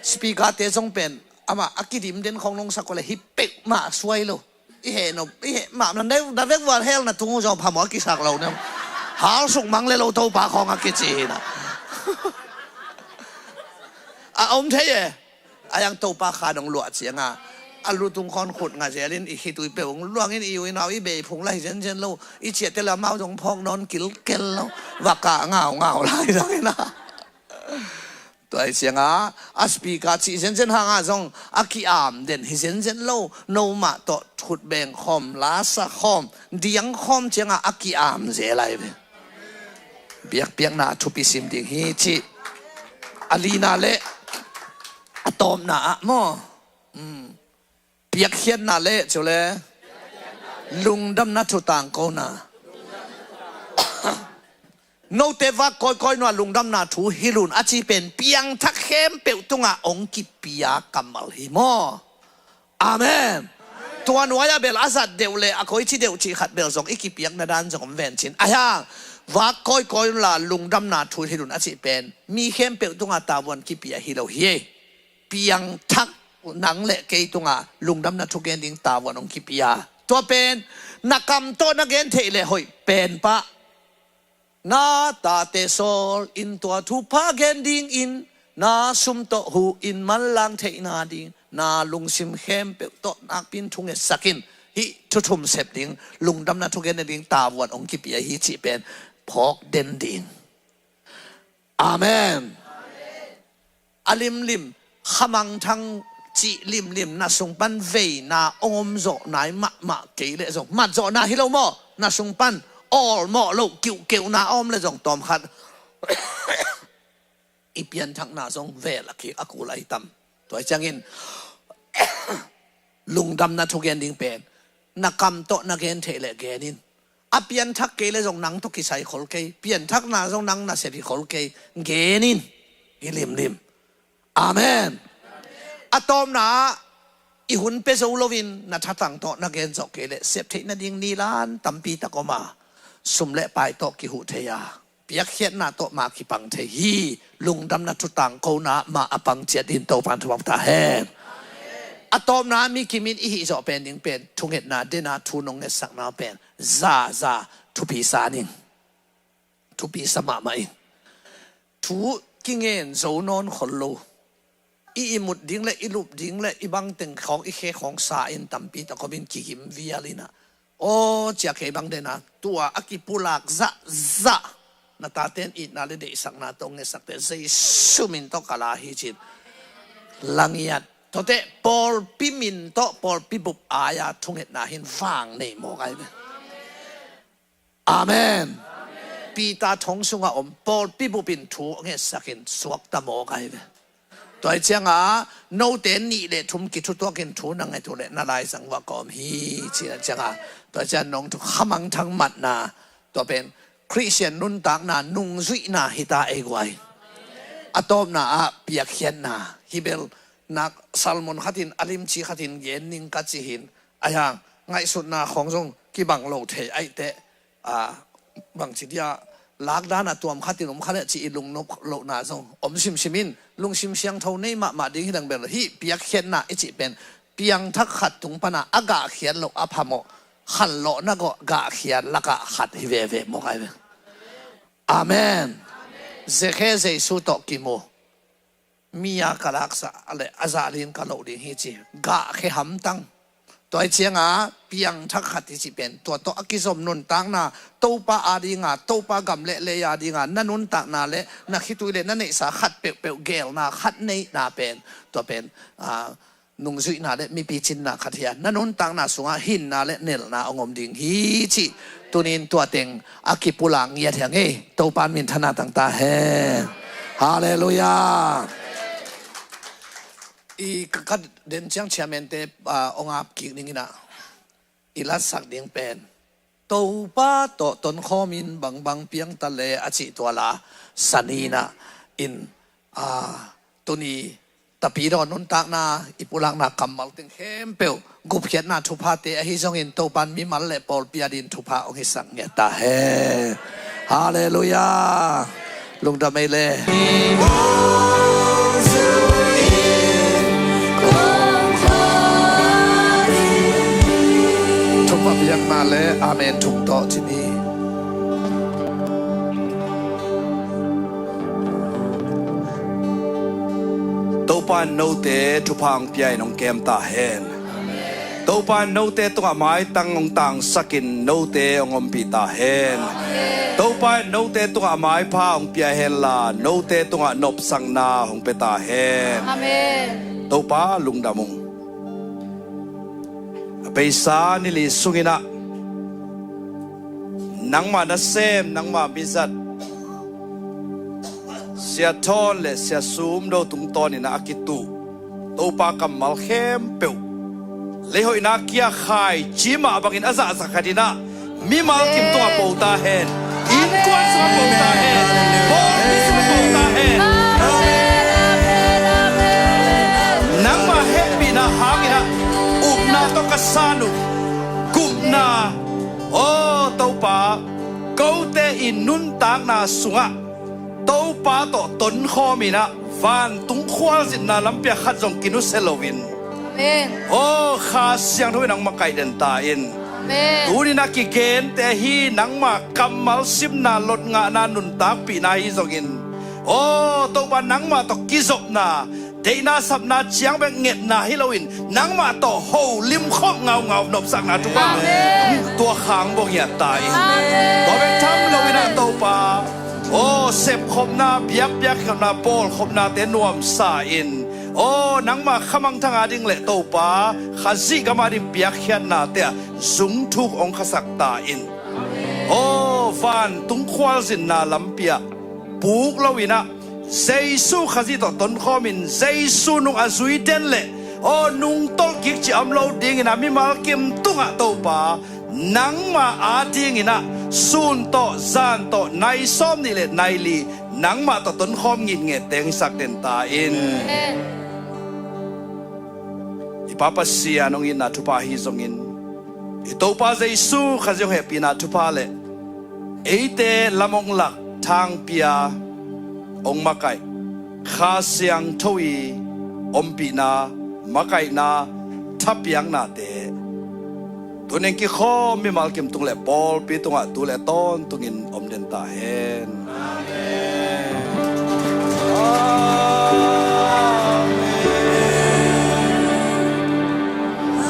Speaker te zong pen amah a kidim den khong nong sak uh le hi peuhmah suai lo. I heh nop, i heh mah na, na vek vuan hell na tung uh zong phamawh a kisak lo ne. Hal suk mang le lo Topa khong a kici hi na. A om thei e. A yang Topa kha dong luah cianga a lutung khon khut nga zelin i khitui peuh ung luangin i ui nau i bei phung lai zenzen lo. I ciate la mau zong phawk nawn kilkel lo. Vaka ngau ngau lai zangina. Tua hi cianga a speaker cih zenzen hanga zong a ki-am den hi zenzen lo. No mah tawh khut beng khawm, lasa khawm, diang khawm cianga a ki-am zel lai ve. Biakpiakna a thupi sim ding hi cih a lina le a tawpna ah maw? Piakkhiatna le cu le lungdamna thu tangkona. Note vak kawikawi nua lungdamna thu hilh un a ci pen piangthak khempeuh tungah ong kipia kammal hi maw? Amen. Tua nuai-ah bel a zat deuh le a koici deuh cih khat bel zong i kipiakna dan zong om vencin a hiang. Vak kawikawi unla lungdamna thu hilh un a cih pen mi khempeuh tungah tavuan kipia hi lo hi. Piangthak nang le kei tungah lungdamna thugen ding tavuan hong kipia. Tua pen na kam tawh na gen theih le hoih pen pah. Na tate sawl in tua thupha gen dingin na sum tawh huh in manlang theihna ding na lungsim khempeuh tawh nakpin thungetsak in. Hih thu thum sep ding lungdamna thugen ding tavuan hong kipia hi cih pen phawk den ding. Amen. A limlim khamangthang cih limlim na sung pan veina ong om zawh nai mahmah kei leh zong mat zawhna hi lo maw? Na sung pan awlmawh loh kiuhkeuhna a om leh zong tawmkhat i pianthakna zong vel a kik a kul ahi tam. Tua hi ciangin lungdamna thugen ding pen na kam tawh na gen theih leh gen in. A pianthak kei le zong nang tawh kisai khol kei, pianthakna zong nang nasep hi khol kei, gen in hi limlim. Amen. A tawpna ah i hun pia zo loin na thatang tawh na gen zawh kei le sep theih nading nilan tampi tak om a, sum le pai tawh kihuh thei a, piakkhiatna tawh mah kipang thei hi. Lungdamna thutang kona mah a pang ciat din Topan thupha ta hen. A tawpna mi kimin i hih zawh pen ding pen thungetna dena thu nong ngetsakna pen zaza thupi sa ning. Thupi sa mahmah in thu kingen zo nawn khol lo. I imut ding le i lup ding le i bangteng khawng i khe khawng sa in tampi tak om in kigim vial in ah. Aw cia kei bang dena tua a kipulak zahzah na taten itna le deihsakna tawh ngetsakte Jesu min tawh ka la hi cin. Langiat tawte pawlpi min tawh pawlpi bup ai-a thungetna hin vang nei mawk ai ve. Amen. Peter thong sungah om pawlpi bupin thu ngetsakin suakta mawk ai ve. Tua hi cianga note nih le thum kithutuakin thu na nget uh le na laizang uh a kawm hi cina cianga tua hi cian nong thu khamangthang matna tua pen Khristian nuntakna nungzuihna hita ei guai. A tawpna ah piakkhiatna hi bel nak salmon khatin a limci khatin gen ning ka ci hin a hiang ngaihsutna khawng zong kibang lo thei aih teh. Bangci dia lakdan a tuam khatin om kha le ci i lungnop lohna zong om simsim in lungsim siangtho nei mahmah ding hi dang bel hih piakkhiatna i cih pen piangthak khat tung pana a gahkhiat loh a phamawh khanlawhna gawh gahkhiat lakah khat hi veve mawk ai ve. Amen. Zekhe Jesu tawh kimu mi a ka laksa le a zahlin ka loh ding hi ci gahkhe hamtang. Tua hi cianga piangthak khat hi cih pen tua tawh a kizom nuntakna Topa a dinga Topa gam le lei a dinga na nuntakna le na khitui le na neihsa khat peuhpeuh gelna khat neihna pen tua pen nungzuihna le mipi cinna khat hi a na nuntakna sungah hinna le nelna a ngom ding hi cih tunin tua teng a kipulak ngiat hi a ngei Topan min thana tangta hen. Halleluiah. I ka den ciang chairman te ong ap kik ding inah i latsak ding pen Topa tawh tonkhawmin bangbang piangta le a cih tuala saninah in tuni tapidaw nuntakna i pulakna kammal teng khempeuh gupkhiatna thuphate ahi zongin Topan mimal le pawlpi a din thupha ong hisak ngiat ta hen. Halleluiah. Lungdam ei le. Thupha biakna le amen thum tawh ci ni. Topa in note thupha hong pia in hong kem ta hen. Topa in note tungah maitang hong tangsakin note hong ompih ta hen. Topa in note tungah maipha hong pia henla, note tungah nopsakna hong pia ta hen. Amen. Topa lungdam ung. A beisa ni li sunginah nangmah nasem, nangmah mizat, Sia Thawn le Sia Sum Do tungtawninah a kituh Topa kammal khempeuh, leihoihna kia khaici mah bangin a zahzah khatinah mimal kim tungah po ta hen. Innkuan sungah po ta hen. Pawlpi sungah po ta hen. Nangmah hehpihna hanginah upna tawh ka san uh gupna, aw Topa, kote i nuntakna sungah Topa tawh tonkhawminah vantung khualzinna lampi ah khat zong kinusia loin, amen, aw Kha Siangtho in nangmah kaihden ta in. Amen. Tuninah kigente hi nangmah kammal simna, lotngahna, nuntakpihna hi zongin, aw Topa, nangmah tawh kizopna, deihna sapna ciang bek ngetna hi loin nangmah tawh holimkhop ngaungau nopsakna thupha, amen, tua khang bawh ngiat ta in. Amen. Tua bek tham loinah Topa, aw sepkhopna, biakpiakkhopna, pawlkhopnate nuamsa in, aw nangmah khamangthang ading le Topa Khazih gam ading piakkhiatnate ah zungthuk hong khasak ta in. Aw vantung khualzinna lampi ah puk loinah Jesu Khazih tawh tonkhawmin Jesu nung a zui den le aw nungtolh kik cih a om lo dinginah mimal kim tungah Topa nangmah adinginah sun tawh zan tawh nai sawm nih le nai li nangmah tawh tonkhawm ngitnget teng hisak den ta in. Amen. I Pa Pasian hong itna thupha ahi zongin, i Topa Jesu Khazih hong hehpihna thupha le eite lam hong lak, thangpia, hong makaih Kha Siangtho i ompihna, makaihna, thapiaknate tunin kikhawm mimal kim tung le pawlpi tungah tu le tawntungin om den ta hen. Amen. Amen.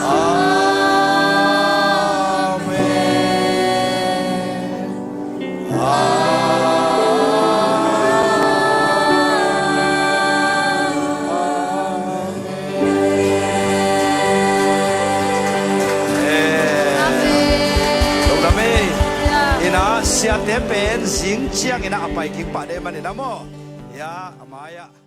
Amen. Amen. Amen. Lungdam ei. Innah siate pen zing cianginah a pai kik pah deh maninah maw. Ya, a mai-ah.